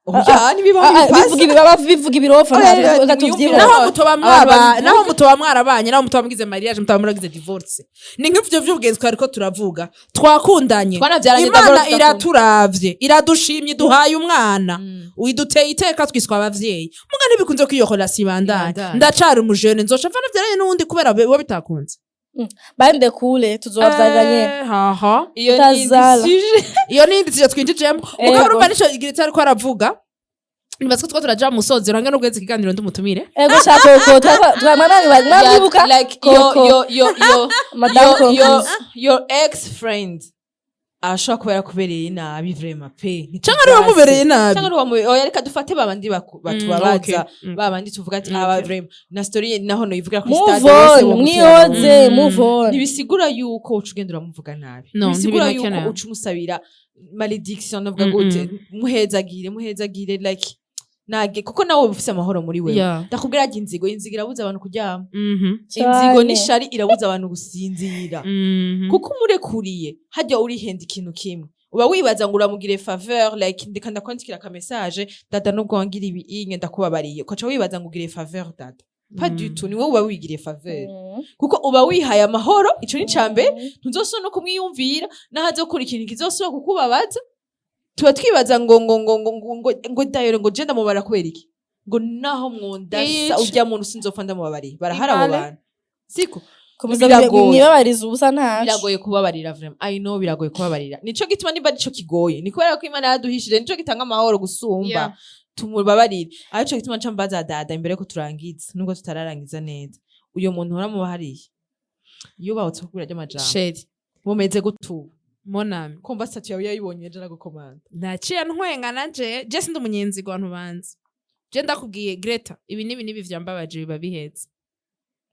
Ah, Oya, ntibibaho. Ah, ah, Bipasa. bivuga ibirofa. Oya, Ntabwo oya, reka tuvyihorere. Naho mutoba Abantu mwaba babivuga. Naho mutoba mwarabanye, naho mutoba mugize mariage, mutoba muragize divorce, ni nk'ivyo vy'ubugenzi twariko turavuga. Twakundanye, Twanavyaranye, Imana d'abord tudakunda. iraturavye, iradushimye, iduhaye umwana, iduteye iteka, twiswa abavyeyi. Muga ntibikunze ko iyo relation ibandanya. Ibandanye. Ndacari umujene, nzoca mva navyaranye n'uwundi kubera biba bitakunze. Bande kule tuzobavyarira nyene. Haha. Iyo ni Tazala. sujet. Iyo ni indi sujet twinjijemo. Ego. Mugabo urumva nico Igiritse ariko aravuga. Nibaza ko two turaja mu musozi urange n'ubwezi ikiganiro ndumutumire. Ego sha Koko, mwamwibuka. Like your Koko. your Madame your Concluse. Your ex friend ashobora kuba yarakubereye nabi vraiment pe. Canke ari wamubereye nabi. Cyangwa ari oya, reka dufate babandi batubabaza, babandi tuvuga ati aba vraiment na story naho noyivugira kuri Move stade wese on, womutera. mwihoze. Move on. Ntibisigura yuko uca ugenda uramuvuga nabi. No, Ntibisigura yuko ntibinakenewe. uca umusabira malédiction. Novuga gute? Muhezagire, muhezagire, like nage kuko nawe uba ufise amahoro muri wewe. Ndakubwira ati inzigo irabuza abantu kuryama. Inzigo Cane. n'ishari irabuza abantu gusinzira. Kuko umurekuriye hajya urihenda ikintu kimwe. Uba wibaza ngo uramugire faveur, like ndeka ndakwandikira aka message: "Dada, nubwo wangira ibi inye, ndakubabariye." Ukaca wibaza ngo ugire faveur dada. Pas du tout, ni wowe uba wigiriye faveur, kuko uba wihaye amahoro. Ico ni cambere. Ntuzosubira no kumwiyumvira naho azokora ikintu kizosubira kukubabaza. Tuba twibaza ngo dayore, ngo je ndamubara kubera iki, ngo naho mwondasa urya muntu sinzopfa ndamubabariye. Barahari abo Imale. bantu, siko? Komeza. Biragoye. Mwibabariza ubusa ntaco. Biragoye kubabarira, vraiment. I know, biragoye kubabarira. Nico gituma nimba arico kigoye, ni kubera ko Imana yaduhishije, nico gitanga amahoro gusumba. Tumubabarire. Arico gituma nca mbaza dada imbere ko turangiza, nubwo tutararangiza neza: uyo muntu uramuba hariya iyo bawutse kubwira ry'amajambo, Chéri. mumeze gutuba? Mon ami. Kumva statut yawe yayibonye ejo nagukomanda. Naciye ntwenga nanje. Je sindi umunyenzi ku bantu banzi. Je ndakubwiye: "Greta, ibi n'ibi n'ibi vyambabaje," biba bihetse.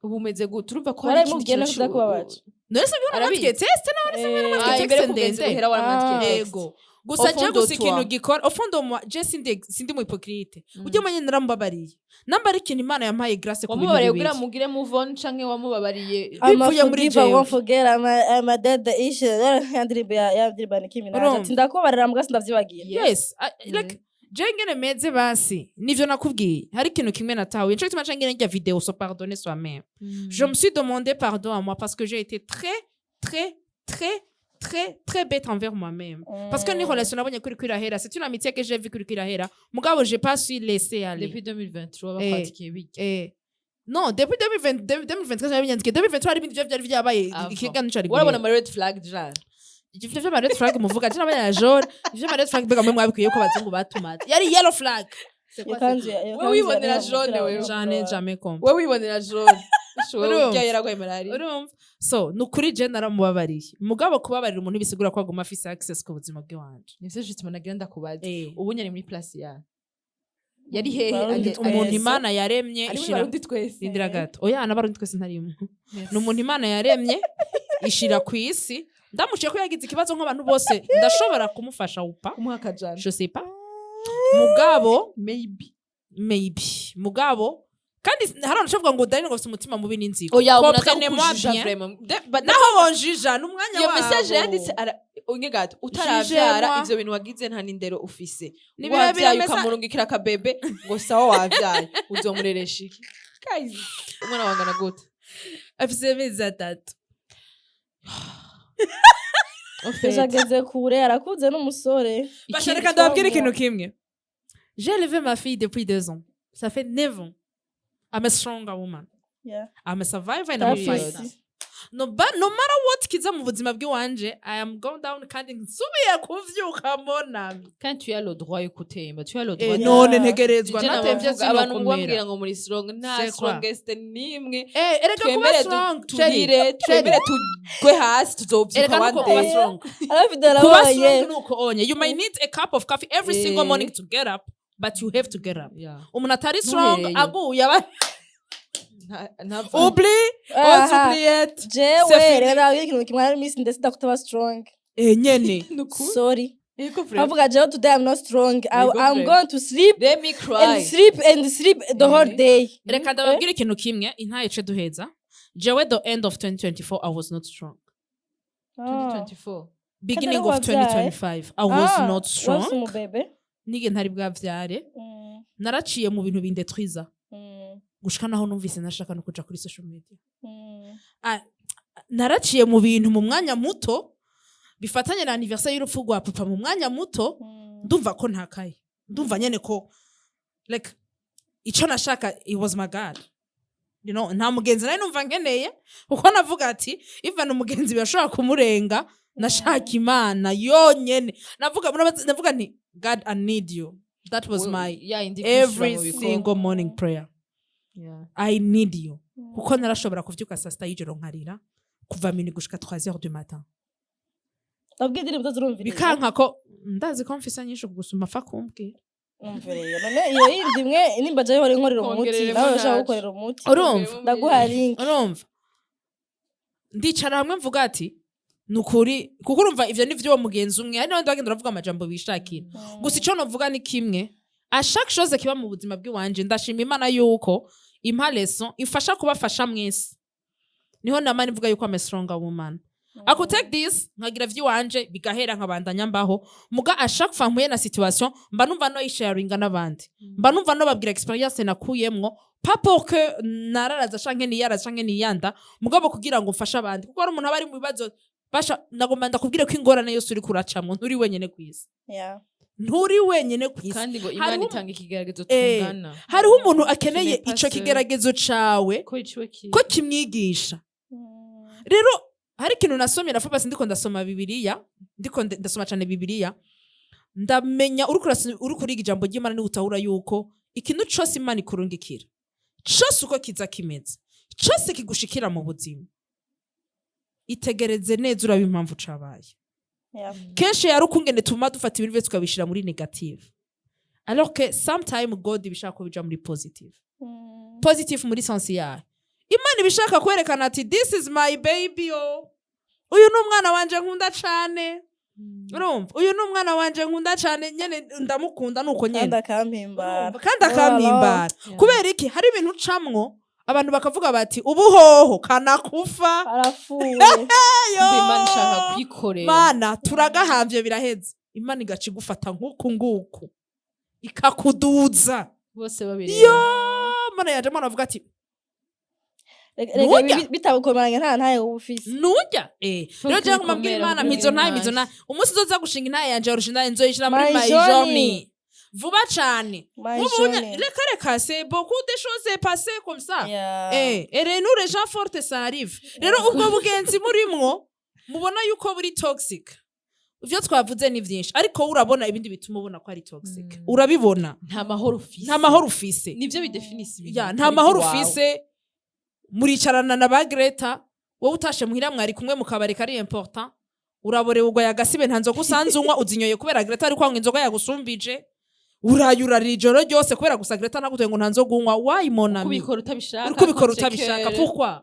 Ubu umeze gute? Urumva ko hari ikindi Waramubwiye no kintu kudakubabaje? None se mbona Arabizi. natwiye test nawe? Ah, texte imbere kugenzi ndende. guhera waramwandikiye text. Ego, gusa Au je fond de gusa ikintu toi. gikora au fond de moi, je sindi mu hypocrite. Ujye manye naramubabariye, namba ari ikintu Imana yampaye grâce ku bintu Wamubabariye kugira bibiri. mugire move on, canke wamubabariye Bivuye I'ma muri forgive, I jewe. won't forget, I'm a dead issue. Ya ndirimbo ya ndirimbo ya Nicki Minaj. Urumva? Ati ndakubabarira mbwa sindavyibagiye. Yes, like je ngene meze basi, nivyo nakubwiye. Hari ikintu kimwe natahuye, nico gituma nca ngene njya vidéo se pardonner soi-même. Je me suis demandé pardon à moi parce que j'ai été très très très très très bête envers moi-même, parce que ni relation nabonye kuri kwirahera, c'est une amitié que j'ai vu kuri kwirahera, mugabo j'ai pas su laisser aller. Depuis 2023 Eh. bakwandikiye bijya? Eh. Non, depuis 2020, 2023 j'avais 2023, hari ibintu vyari vyabaye. Avant. Ikiganiro cari Urabona ama red flag jana? Ivyo vy'ama red flag muvuga, je nabonye ya jaune. Ivyo vy'ama red flag mbega mwe mwabikwiye ko abazungu batumaze, yari yellow flag. Iyo kanzu iyo Wewe kanzu wibonera yari jaune umupira wewe. J'en ai jamais compris. Wewe wibonera jaune. Urumva? Urya yaragwaye malaria. Urumva, so nukuri je naramubabariye, mugabo kubabarira umuntu bisigura ko aguma afise access ku buzima bw'iwanje. Nivyo justement nagira ndakubaza. Eh. Ubu nyari muri place ya yari hehe? Barundi Umuntu twese. Imana yaremye Ari muri ishira Barundi twese. Rindira gato. Oya, n'Abarundi twese ntarimo. Ni umuntu Imana yaremye ishira ku isi. Ndamuciye ko yagize ikibazo nk'abantu bose, ndashobora kumufasha upa? Kumuha akajana. Je sais pas, mugabo Maybe. Maybe, mugabo kandi hari abantu bashobora kuvuga ngo Dani ngo afite umutima mubi n'inzigo. Oya, umuntu Comprenez-moi atakujija bien. vraiment. Naho bonjija n'umwanya Iyo wabo. message yanditse unge gato utaravyara. Jugez-moi. Ivyo bintu wagize, nta n'indero ufise. Ni birebire. Wavyaye ukamurungikira akabebe ngo sawa wavyaye, uzomureresha iki? Guys, umwana wangana gute? Afise amezi 3. Deja ageze kure, arakuze n'umusore. Basha, reka ndababwire ikintu kimwe: j'ai élevé ma fille depuis 2 ans, ça fait 9 ans. I'm a stronger woman. I'm a survivor and I'm a Tough fighter. isi. No, but no matter what kiza mu buzima bw'iwanje, I am going down kandi nsubiye kuvyuka mbonamye. Quand tu as le droit yo kutemba, tu as le droit. Eh, none ntegerezwa Je natemvye nabavuga, abantu sinokomera. mubabwira ngo muri strong, nta C'est quoi? strongest nimwe. Eh, erega kuba Twemere strong, turire, twemere tugwe hasi, tuzovyuka erega one nuko kuba day. strong, Arafite kuba arabonye. strong nuko onye you might need a cup of coffee every single Eh. morning to get up, but you have to get up. Umuntu atari strong Ntuhereyo. aguye aba Ntava. oublie Aha. oubliette. Jewe C'est fini. rero nababwira ikintu kimwe: hari iminsi ndetse kutaba strong. Eh nyene. Nukuri. Sorry. Yego, vraiment. Avuga jewe today I'm not strong. Yego, I'm vraiment. going to sleep Let me cry. and sleep and sleep the whole Eh. day. Reka ndababwire ikintu kimwe, intaye ice duheza. Jewe the end of 2024 I was not strong. 2024. Beginning Kandi of wabyaye? 2025 I was not strong. Wasi umubebe. Nige ntari bwavyare. Naraciye mu bintu bindetwiza gushika naho numvise nashaka no kuja kuri social media. Naraciye mu bintu mu mwanya muto bifatanye na anniversaire y'urupfu rwa papa. Mu mwanya muto ndumva ko ntakaye, ndumva nyene ko like ico nashaka, it was my God. Nta mugenzi nari numva nkeneye, kuko navuga ati even umugenzi birashobora kumurenga. Nashaka Imana yonyene. Navuga navuga nti: "God, I need you." That was my Ya indi every kwishura mu bikorwa. single morning prayer. I need you, kuko narashobora kuvyuka saa 6 y'ijoro nkarira kuva minuit gushika 3 heures du matin. Ndabwira indirimbo zirumviriza. Bikanka ko ndazi ko mfise nyinshi gusuma apfa kumbwira. Umviriye none iyo yindi imwe nimba jewe ihora inkorera umuti, Kongereremo nawe ushaka ntaco. gukorera umuti. Urumva? Ndaguha link. Urumva, ndicara hamwe mvuga ati nukuri, kuko urumva ivyo ni vy'uwo mugenzi umwe, hari n'abandi bagenda baravuga amajambo bishakira. Gusa ico novuga ni kimwe: à chaque chose kiba mu buzima bw'iwanje, ndashima Imana yuko impa leçon imfasha kubafasha mwese. Niho nama nivuga yuko I'm a stronger woman. I could take this nkagira vy'iwanje bigahera, nkabandanya mbaho. Muga à chaque fois mpuye na situation, mba numva no yisharinga n'abandi, mba numva no babwira expérience nakuyemwo, pas pour que nararaza canke niyaraza canke niyanda, mugabo kugira ngo mfashe abandi, kuko hari umuntu aba ari mu bibazo. Basha, nagomba ndakubwire ko ingorane yose uri kuracamwo, nturi wenyene kw'isi. Nturi wenyene kw'isi. Kandi ngo Imana itanga ikigeragezo tungana. Hariho umuntu akeneye Tu n'es pas ico seul. kigeragezo cawe ko iciwe ki ko kimwigisha. Rero hari ikintu nasomye na Fabasi, ndiko ndasoma Bibiliya, ndiko ndasoma cane Bibiliya, ndamenya uriko uriga ijambo ry'Imana, niwe utahura yuko ikintu cose Imana ikurungikira cose, uko kiza kimeze cose kigushikira mu buzima, itegereze neza urabe impamvu cabaye. Kenshi yari ukungene tuma dufata ibintu vyose tukabishira muri négative, alors que sometime God ibishaka ko bija muri positive. Positive muri sens yayo, Imana ibishaka kwerekana ati: "This is my baby, oh. Uyu ni umwana wanje nkunda cane." Urumva, uyu ni umwana wanje nkunda cane nyene, ndamukunda nuko kandi nyene. akampimbara. Urumva? Kandi akampimbara. Kubera iki? Hari ibintu ucamwo, abantu bakavuga bati: "Ubuhoho kanakufa." Arapfuye. Yo! Imana ishaka kwikorera. Mana, turagahamvye, biraheze. Imana igaca igufata nk'uku nguku, ikakuduza. Bose babiri. Yo Mana yaje, Mana avuga ati: Reka Nurya. Bitagukomeranya nta ntaye uba ufise. Nurya rero jewe nguma mbwira kubikomera Imana kugira mpizo ntaye, intahe. Mizo ntaye. Umunsi uzoza gushinga intahe yanje yarusha intahe, nzoyishira muri My my journey. journey vuba cane. My Ubu journey. reka reka, c'est beaucoup de choses passées comme ça. Et nous les gens fortes, ça arrive. Rero ubwo bugenzi murimwo mubona yuko buri toxic, ivyo twavuze ni vyinshi, ariko wowe urabona ibindi bituma ubona ko ari toxic. Urabibona. Nta mahoro ufise. Nta mahoro ufise. Nivyo bidefinisa ibintu Ya, bitari nta mahoro iwawe. ufise. Muricarana na ba Greta, wowe utashe muhira, mwari kumwe mu kabari kari important, uraborewe, ugwaye agasibe, nta nzoga usanze unywa, uzinyoye kubera Greta ari kwanywa inzoga yagusumbije. Uraye urarira ijoro ryose kubera gusa Greta nagutoye ngo nta nzoga unywa. Why, mon ami? Kubikora utabishaka. Uriko ubikora contre utabishaka. cœur. Pourquoi?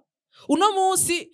Uno munsi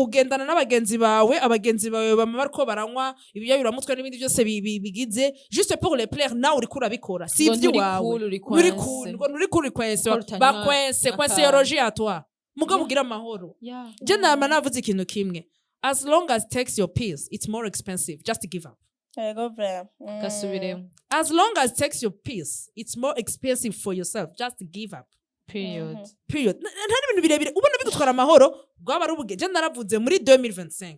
ugendana n'abagenzi bawe, abagenzi bawe bama bariko baranywa ibiyayuramutwe n'ibindi byose bigize juste pour les plaire, nawe uriko urabikora, si Ngo nturi ivy'iwawe. cool, uri Nturi coince. cool, ngo nturi cool, uri coince. Ko utanywa Bakwense akantu. coinceologie à toi, mugabo ugira amahoro. Je nama navuze ikintu kimwe: as long as takes your peace, it's more expensive, just give up. Yego, vraiment. Gasubiremo. As long as takes your peace, it's more expensive for yourself, just give up. Period. Period. Nta n'ibintu birebire. Ubona bigutwara amahoro, bwaba ari ubuge. Je naravuze muri 2025,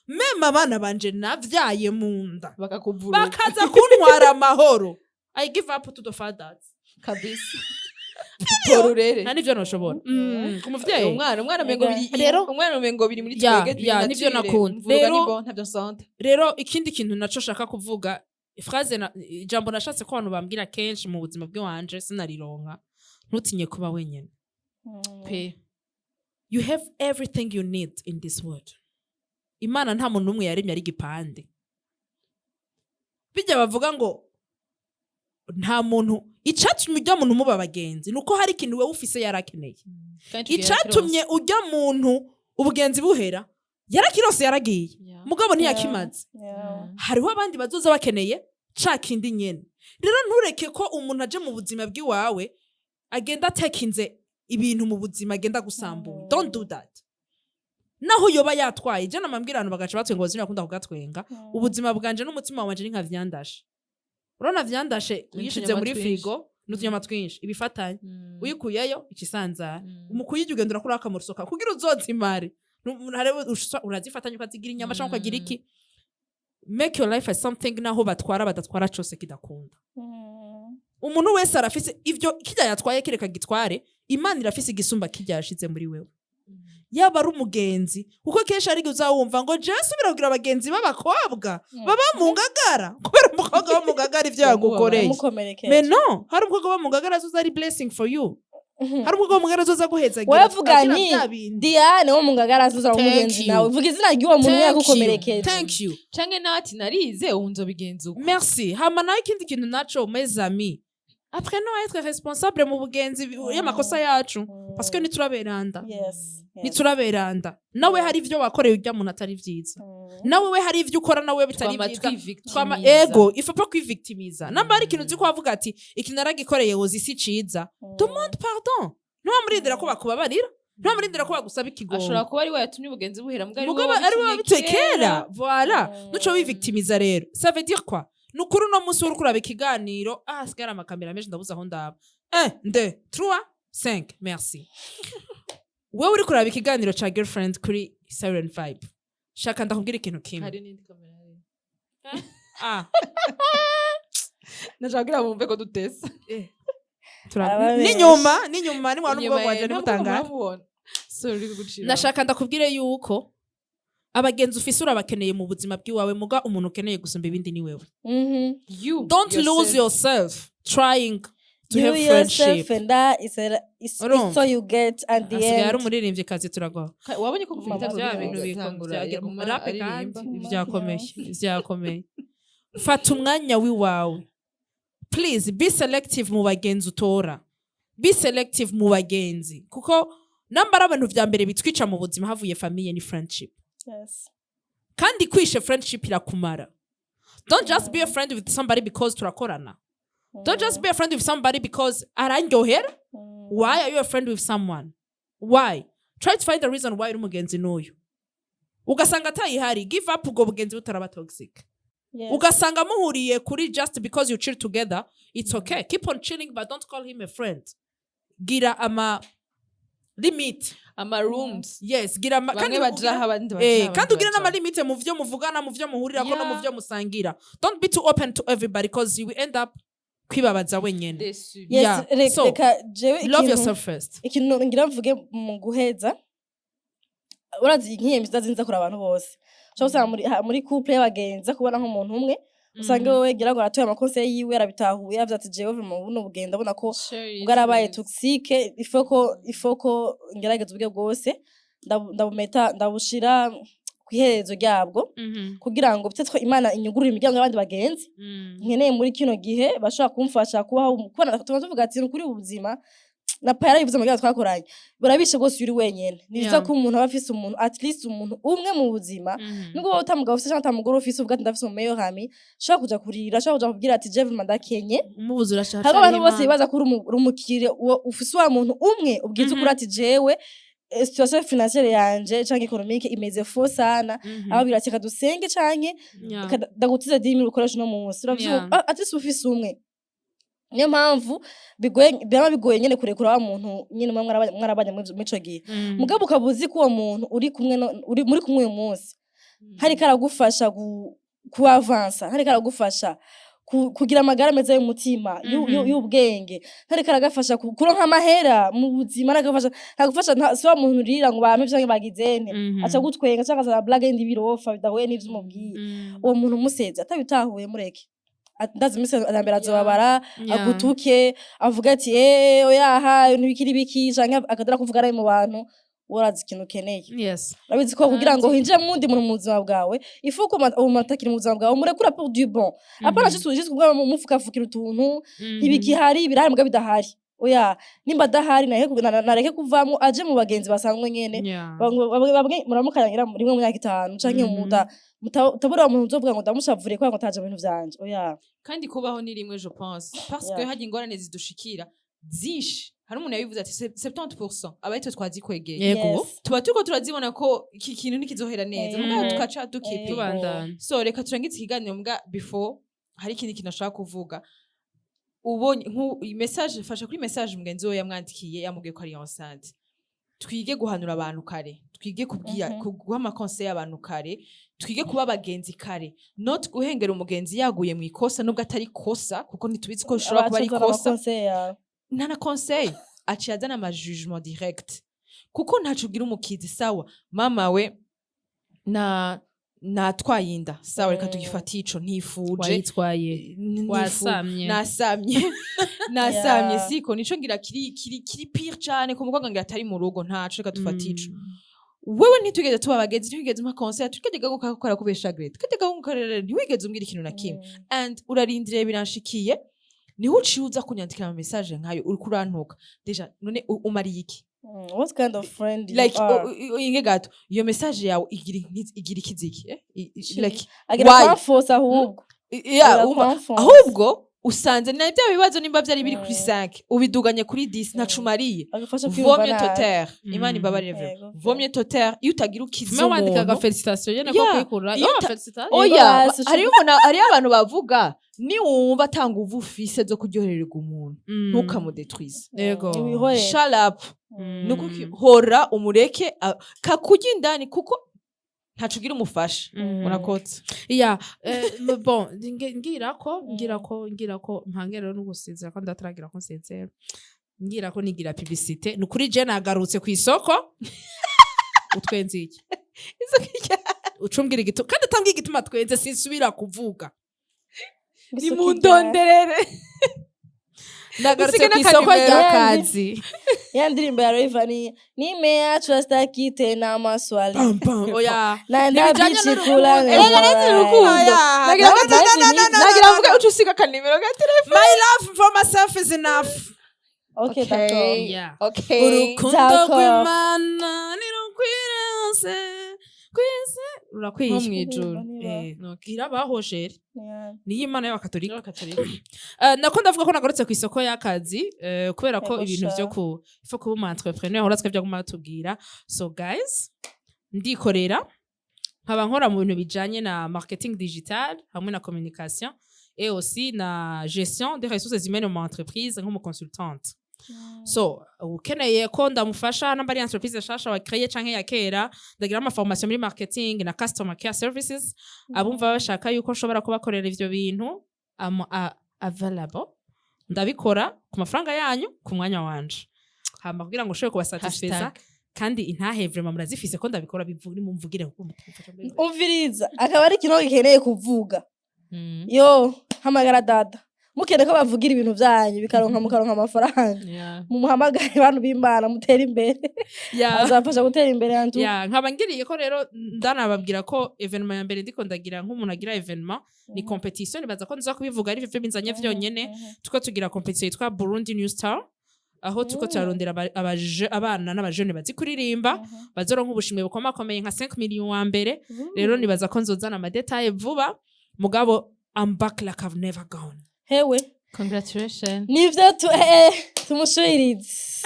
même abana banje navyaye mu nda bakakuvura, bakaza kuntwara amahoro, I give up to the fathers. Kabisa, porurere. Nta nivyo noshobora ku muvyeyi. Umwana umengo biri umwana umengo biri muri twebwe biri Ya, nivyo naturel. nakunda. Mvuga ni bon, ntavyo nsonta. Rero ikindi kintu naco shaka kuvuga, phrase na, ijambo nashatse ko abantu bambwira kenshi mu buzima bw'iwanje sinarironka: ntutinye kuba wenyene. Pe. You have everything you need in this world. Imana nta muntu n'umwe yaremye ari igipande. Bijya bavuga ngo nta muntu, icatumye ujya muntu muba abagenzi nuko hari ikintu wewe ufise yarakeneye. Kandi tugira. Icatumye ujya muntu ubugenzi buhera, yarakirose, yaragiye, mugabo ntiyakimaze. Hariho abandi bazoza bakeneye ca kindi nyene. Rero ntureke ko umuntu aje mu buzima bw'iwawe agenda atekinze ibintu mu buzima, agenda gusambura. Don't do that. Naho yoba yatwaye, je namambwira abantu bagaca batwenga, ubuzima bakunda kugatwenga. Ubuzima bwanje n'umutima wanje ni nka viande hachée. Urabona viande hachée uyishize N'utunyama muri twinshi. frigo n'utunyama twinshi ibifatanye, uyikuyeyo ikisanzara. Mu kuyirya ugenda urakuraho akamursoka kugira uzozimare. Urazifatanya ukazigira inyama cyangwa ukagira iki. Make your life as something, naho batwara badatwara cose kidakunda. Umuntu wese arafise ivyo kirya yatwaye, kireka gitware. Imana irafise igisumba kirya yashize muri wewe, yaba ari umugenzi, kuko kenshi ari uzawumva ngo jewe subira kugira abagenzi b'abakobwa baba mu ngagara, kubera umukobwa wo mu ngagara ivyo yagukoreye. Yamukomerekeje. Mais non, hari umukobwa wo mu ngagara azoza ari blessing for you, hari umukobwa wo mu ngagara azoza aguhezagira, Wowe vuga agira ni vya bindi. Diane wo mu ngagara azoza Thank umugenzi you. nawe. Vuga izina ry'uwo muntu Thank you. yagukomerekeje. Thank you. Canke nawe ati: "Narize, ubu nzobigenza uko." Merci. Hama nawe ikindi kintu naco, mes amis, apprenons à être responsable mu bugenzi y'amakosa yacu, parce que nituraberanda. Nituraberanda. Nawe hari ivyo wakoreye ujya muntu atari vyiza. Nawe we hari ivyo ukora nawe bitari Twama vyiza. twivictimiza. Twama ego, il faut pas kwivictimiza. Namba hari ikintu uzi ko wavuga ati: "Iki naragikoreye wozi si ciza," demande pardon. Ntiwamurindira ko bakubabarira. Ntamurindira ko bagusaba ikigongo. Ashobora kuba ari we yatumye ubugenzi buhera, mugabo ari Mugabo wowe ari wowe wabitumye. wabiteye kera, voilà. Nuco wivictimiza rero, ça veut dire quoi? Ni ukuri, uno munsi uri kuraba ikiganiro, ah, hasigara amakamera menshi, ndabuze aho ndaba. 1, 2, 3, 5, merci. Wewe uri kuraba ikiganiro ca Girlfriend kuri Siren Vibe, shaka ndakubwira ikintu kimwe. Hari n'indi kamera hariya. Ah. Nashaka kugira bumve ko dutesa. Arababesha. N'inyuma, n'inyuma nimwana Inyuma n'umukobwa wanje. Nimutangara. Muramubona. Sorry, uri kugucira. Nashaka ndakubwire yuko abagenzi ufise urabakeneye mu buzima bw'iwawe, muga umuntu ukeneye gusumba ibindi ni wewe. You Don't lose yourself trying to You have yourself friendship. and that is, a, is, Urumva? is all you get at the Hasigaye ari end. umuririmvyikazi, turagoha. Wabonye ko kuva Mama, igitabo Bya bintu gitangura, yaguma rape kandi aririmba. vyakomeye, vyakomeye. Fata umwanya w'iwawe, please. Be selective mu bagenzi utora, be selective mu bagenzi, kuko nambara abantu vya mbere bitwica mu buzima havuye famille ni friendship. Kandi kwishe friendship irakumara. Don't just be a friend with somebody because turakorana. Don't just be a friend with somebody because arandyohera. Why are you a friend with someone? Why? Try to find the reason why uri umugenzi n'uyu. Ugasanga atayihari, give up ubwo bugenzi butaraba toxic. Ugasanga muhuriye kuri just because you chill together, it's okay, keep on chilling, but don't call him a friend. Gira ama limit. Ama rooms. Yes, gira ama Bamwe kandi bajaho, abandi bajaho, abandi kandi ugira bajaho. n'amalimite mu vyo muvugana, mu vyo muhurirako no mu vyo musangira. Don't be too open to everybody, because you will end up kwibabaza wenyene. Déçu. Yes, Yeah. So, reka jewe love yourself first. Ikintu ngira mvuge mu guheza, urazi nk'iyo misozi nza kure, abantu bose ushobora gusanga muri couple y'abagenzi kubona nk'umuntu umwe, usanga wewe ngira ngo aratoye amaconseils yiwe, arabitahuye, yavuze ati: "Jewe mu buno bugenda abona ko bwarabaye toxique, il faut ko ngerageza uburyo bwose ndabumeta, ndabushira kw'iherezo ryabwo, kugira ngo peut-être Imana inyugurure imiryango y'abandi bagenzi nkeneye muri kino gihe bashobora kumfasha kubaho." Kubona tuba tuvuga ati kuri ubu buzima na pa yarabivuze mu gihe twakoranye, burabishe rwose iyo uri wenyene. Ni byiza ko umuntu aba afise umuntu, at least umuntu umwe mu buzima, nubwo wowe utamugabo ufise canke atamugore ufise, uvuga ati: "Ndafise umu meilleur ami ushobora kuja kurira, ushobora kuja kubwira ati je vraiment ndakenye." Umubuze urashaje. Hariho abantu bose bibaza ko uri umukire, uwo ufise wa muntu umwe ubwiza ukuri ati: "Jewe situation financière yanje canke économique imeze faux sana," ababwira ati: "Reka dusenge canke reka ndagutize 10 000 ukoresha uno munsi." Uravyumva? At least ufise umwe. Niyo mpamvu bigoye, byaba bigoye nyene kurekura wa muntu nyene muba mwarabanye muri ico gihe, mugabo ukaba uzi ko uwo muntu uri kumwe uri muri kumwe uyu munsi hariko aragufasha kuavansa, hariko aragufasha kugira amagara meza y'umutima, y'ubwenge, ntariko aragafasha kuronka amahera mu buzima, aragafasha ntagufasha si wa muntu urira ngo bampe canke bagizene, aca gutwenga canke akazana blague yindi birofa bidahuye n'ivyo umubwiye. Uwo muntu umuseze atabitahuye, mureke. Ndazi imisi ya mbere azobabara, agutuke, avuga ati: "Eh, oyaha ntibikiri biki," canke akadara kuvuga ari mu bantu. Urazi ikintu ukeneye. Urabizi ko kugira ngo hinjire mu wundi muntu mu buzima bwawe, ifu ko uwo muntu atakiri mu buzima bwawe, umurekura pour du bon, apana juste kuvuga mufukafukira utuntu ntibikihari, birahari muga bidahari. Oya, nimba adahari nareke kuvamwo, aje mu bagenzi basanzwe nyene. Bamwe muramukangira rimwe mu myaka 5 canke mutabura umuntu uzovuga ngo ndamushavuriye kubera ngo ataje mu bintu vyanje. Oya. Kandi kubaho ni rimwe, je pense, parce que harya ingorane zidushikira zinshi, hari umuntu yabivuze ati 70% aba aritwe twazikwegeye. Tuba turiko turazibona ko iki kintu ntikizohera neza, mugabo tukaca dukeep. Tubandanya. So reka turangize ikiganiro, mbwa before hari ikindi kintu ashaka kuvuga. Ubonye nku message, fasha kuri message mugenzi we yamwandikiye, yamubwiye ko ari enceinte. Twige guhanura abantu kare, twige kubwira, guha amaconseils abantu kare, twige kuba abagenzi kare, not guhengera umugenzi yaguye mu ikosa, nubwo atari kosa, kuko ntitubizi ko bishobora kuba ari ikosa. Nta na conseil, aciye azana ama jugement direct, kuko ntaco ugira umukizi. Sawa, mama we na natwaye inda, sawa, reka tugifate ico ntifuje. Wayitwaye wasamye. Nasamye, nasamye. Siko nico ngira kiri pire cane ku mukobwa ngira atari mu rugo. Ntaco, reka dufate ico. Wewe ntitwigeze tuba abagenzi, ntitwigeze umpa conseil, twigeze gukora kubesha Grete, twigeze gukorera, ntiwigeze umbwira ikintu na kimwe, and urarindiriye biranshikiye niho uciye uza kunyandikira ama message nkayo, uriko urantuka déjà. None umariye iki? What kind of friend you Like are? Inge gato, iyo message yawe igira igira ikiziki, eh? Shit. Like Agira why? kwamfosa ahubwo. Yeah, Agira umva, kwamfosa. Ahubwo Usanze na bya bibazo, nimba byari biri kuri 5, ubiduganye kuri 10, ntaco umariye. Bagufasha kwiyumva Vaut mieux nabi. te taire. Imana imbabarire vraiment. Vaut mieux te taire iyo utagira ukiza Fume wandika aga umuntu. félicitation nyene ko kwikura. Iyo Oh, félicitation. Oya, basi, hariyo umuntu, hariyo abantu bavuga niwumva atanga uvu ufise zo kuryohererwa umuntu, ntukamudetwize. Yego. Wihorere. Shut up. Nuko hora umureke kakurya indani, kuko ntaco ugira umufasha. Murakoze. Ya, bon, ngira ko mpange rero no gusezera, kandi ataragira ko nsezera, ngira ko nigira publicité. Ni ukuri, je nagarutse ku isoko. Utwenze iki? Ucumbwira igituma, kandi atambwira igituma twenze, sinsubira kuvuga. Ni mu ndonderere. Ndagarutse Usige ku isoko n'akanimero. rya kazi. Ya ndirimbo ya Rayvanny, nimeachwa, sitaki tena maswali. Pam, pam. Oya. Naenda Ntibijanye bichi n'urukundo. kula. Erega nzi urukundo. Oya. Nagira No, no, no, no, no, nagira no, mvuge no. uca usiga akanimero ka telefone. My love for myself is enough. Okay, d'accord. Yeah. Okay. Urukundo D'accord. rw'Imana nirukwire hose kwisi, rurakwiye. Nko mw'ijuru. Irabaho chérie. Yeah. Niyo Imana y'Abakatolika. Nako ndavuga ko nagarutse ku isoko y'akazi, kubera ko Yego ibintu sha. vyo ku ifo kuba umu entrepreneur uratwe byo guma batubwira. So guys, ndikorera, nkaba nkora mu bintu bijanye na marketing digital hamwe na communication et aussi na gestion des ressources humaines mu entreprise nk'umu consultante. So ukeneye ko ndamufasha, namba ari entreprise nshasha wakreye canke ya kera, ndagira ama formation muri marketing na customer care services. Abumva bashaka yuko nshobora kubakorera ivyo bintu, am available. Ndabikora ku mafaranga yanyu, ku mwanya wanje, hama kugira ngo ushobore kubasatisfeza. Hashtag. Kandi intahe vraiment murazifise ko ndabikora, bivuge mumvugire kuko mutamfasha muri. Umviriza, akaba ari ikintu gikeneye kuvuga. Yo hamagara dada, mukeneye ko bavugira ibintu byanyu bikaronka, mukaronka amafaranga, mumuhamagare. Bantu b'Imana, mutere imbere. Azafasha gutera imbere yantu. Ya, nkaba ngiriye ko rero ndanababwira ko événement ya mbere ndiko ndagira, nk'umuntu agira événement, ni compétition. Nibaza ko nza kubivuga ari byo binzanye vyonyene. Tuko tugira compétition yitwa Burundi New Star, aho tuko turarondera abana n'abajene bazi kuririmba, bazoronka ubushimwe bukomakomeye nka 5 million wa mbere. Rero nibaza ko nzozana ama détails vuba, mugabo I'm back like I've never gone. Hewe. Congratulations. Nivyo tu tumushuririze.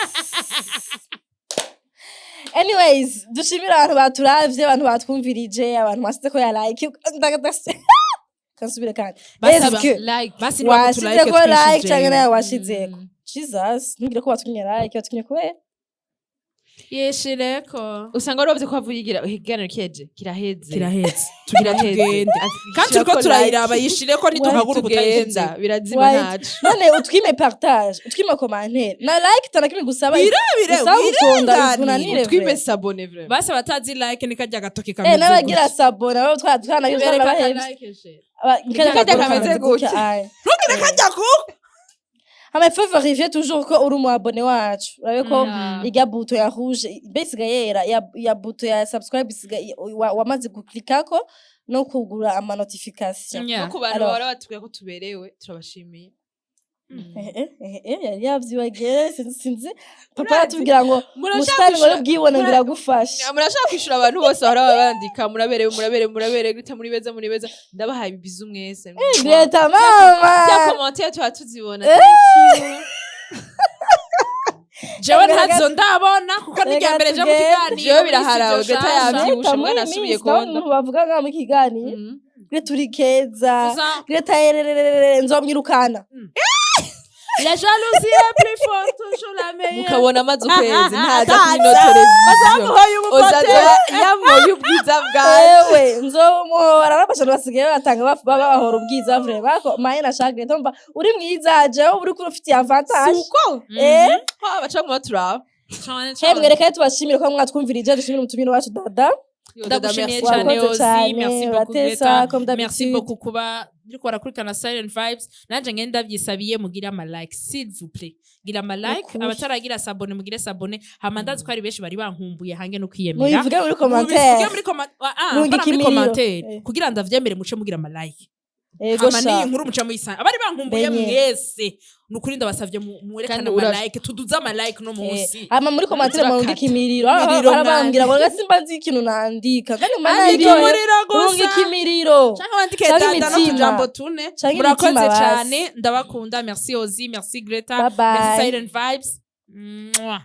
Anyways, dushimire abantu baturavye, abantu batwumvirije, abantu mwasize ko ya like. Kansubire kandi. Eske like. Basi. Washize ko like canke nawe washizeko? Jesus, ntugire ko batumye like, batumye kubera Yeshireko. Usanga warovye ko havuye igira ikiganiro kiheje, kiraheze. Kiraheze, tugira Kiraheze. tugende, kandi turiko turayiraba. Yishireko, ntiduhaguruka utayishize. Tugenda birazima. White. Ntaco. None utwime partage, utwime commentaire na like, tanakimwe gusaba. Wirabire. Usaba gutonda. Wirenganire. Bikunanire. Utwime s'abonner vraiment. Basi abatazi like ni karya gatoki kameze N'abagira gutya. s'abonner abo twana Bereka twanabahevye. ka like chérie. Karya kameze gutya. Ntugire karya ku Hama il faut vérifier toujours ko uri umu abonné wacu, urabe ko irya bouton ya rouge mbe isigaye yera, ya bouton ya subscribe isigaye wamaze guklikako no kugura ama notification. Yeah. No ku bantu Alors. bahora batubwira ko tuberewe, turabashimiye. Yari yavyibagiye, sinzi papa aratubwira ngo musitani ngo ubwibone biragufasha. Murashaka kwishura abantu bose bahora bandika muraberewe, muraberewe, muraberewe, Greta muri beza, muri beza. Ndabahaye ibizu mwese. Greta mama. Bya commentaire tuba tuzibona. Thank you. Jewe ntazo ndabona kuko ni irya mbere je mu Reka kiganiro. Jewe biraharawe, muri studio Greta shasha. yavyibushe. Greta muri Mwana asubiye minsi ndabona konda. umuntu bavuga ngaha mu kiganiro. Greta uri keza. Susan, Greta erererere, nzomwirukana. La jalousie est plus forte, toujours la meilleure. Mukabona amaze ukwezi ntaza kuri ino Ntaza. televiziyo. Bazamuhoye Ozaza umupote. yamoye ubwiza bwawe. Ewe, nzomuhora n'abashanu basigaye batanga babahora ubwiza vraiment, ariko maye nashaka Greta, mva uri mwiza, jewe uri kuri ufitiye avantage. Suko baca mu turaba. Cane. Hemwe, reka tubashimire ko mwatwumvirije, dushimire umutumire wacu dada. Ndagushimiye Wakoze cyane Ozi. cyane, Merci beaucoup. Batesa, Greta, comme merci d'habitude. beaucoup kuba uriko barakurikirana Silent Vibes. Nanje ngende ndavyisabiye, mugire ama like, s'il vous plaît, gira ama like. Ukuri. Abataragira s'abonner, mugire s'abonner. Hama ndazi ko ari benshi bari bankumbuye hange no kwiyemera. Mubivuge muri Mubivuge commentaire. muri Murungike apana muri imiriro. commentaire. Eh. Kugira ndavyemere, muce mugira ama like. Ego Hama n'iyi sha. nkuru muca muyisanga. Abari bankumbuye Benye. mwese, nukuri ndabasavye mwerekane Kandi uraje. ama like, tuduze ama like no munsi. Hama muri commentaire murungika imiriro. Imiriro. Arabambwira ngo simba nzi ikintu nandika kandi mba Andika naryohewe. umuriro gusa. Rungika imiriro. Canke wandike Canke dada no imitima. tujambo tune. Canke Murakoze imitima basi. cane, ndabakunda. Merci Ozi, merci Greta. Bye bye. Merci Silent Vibes. Mwah.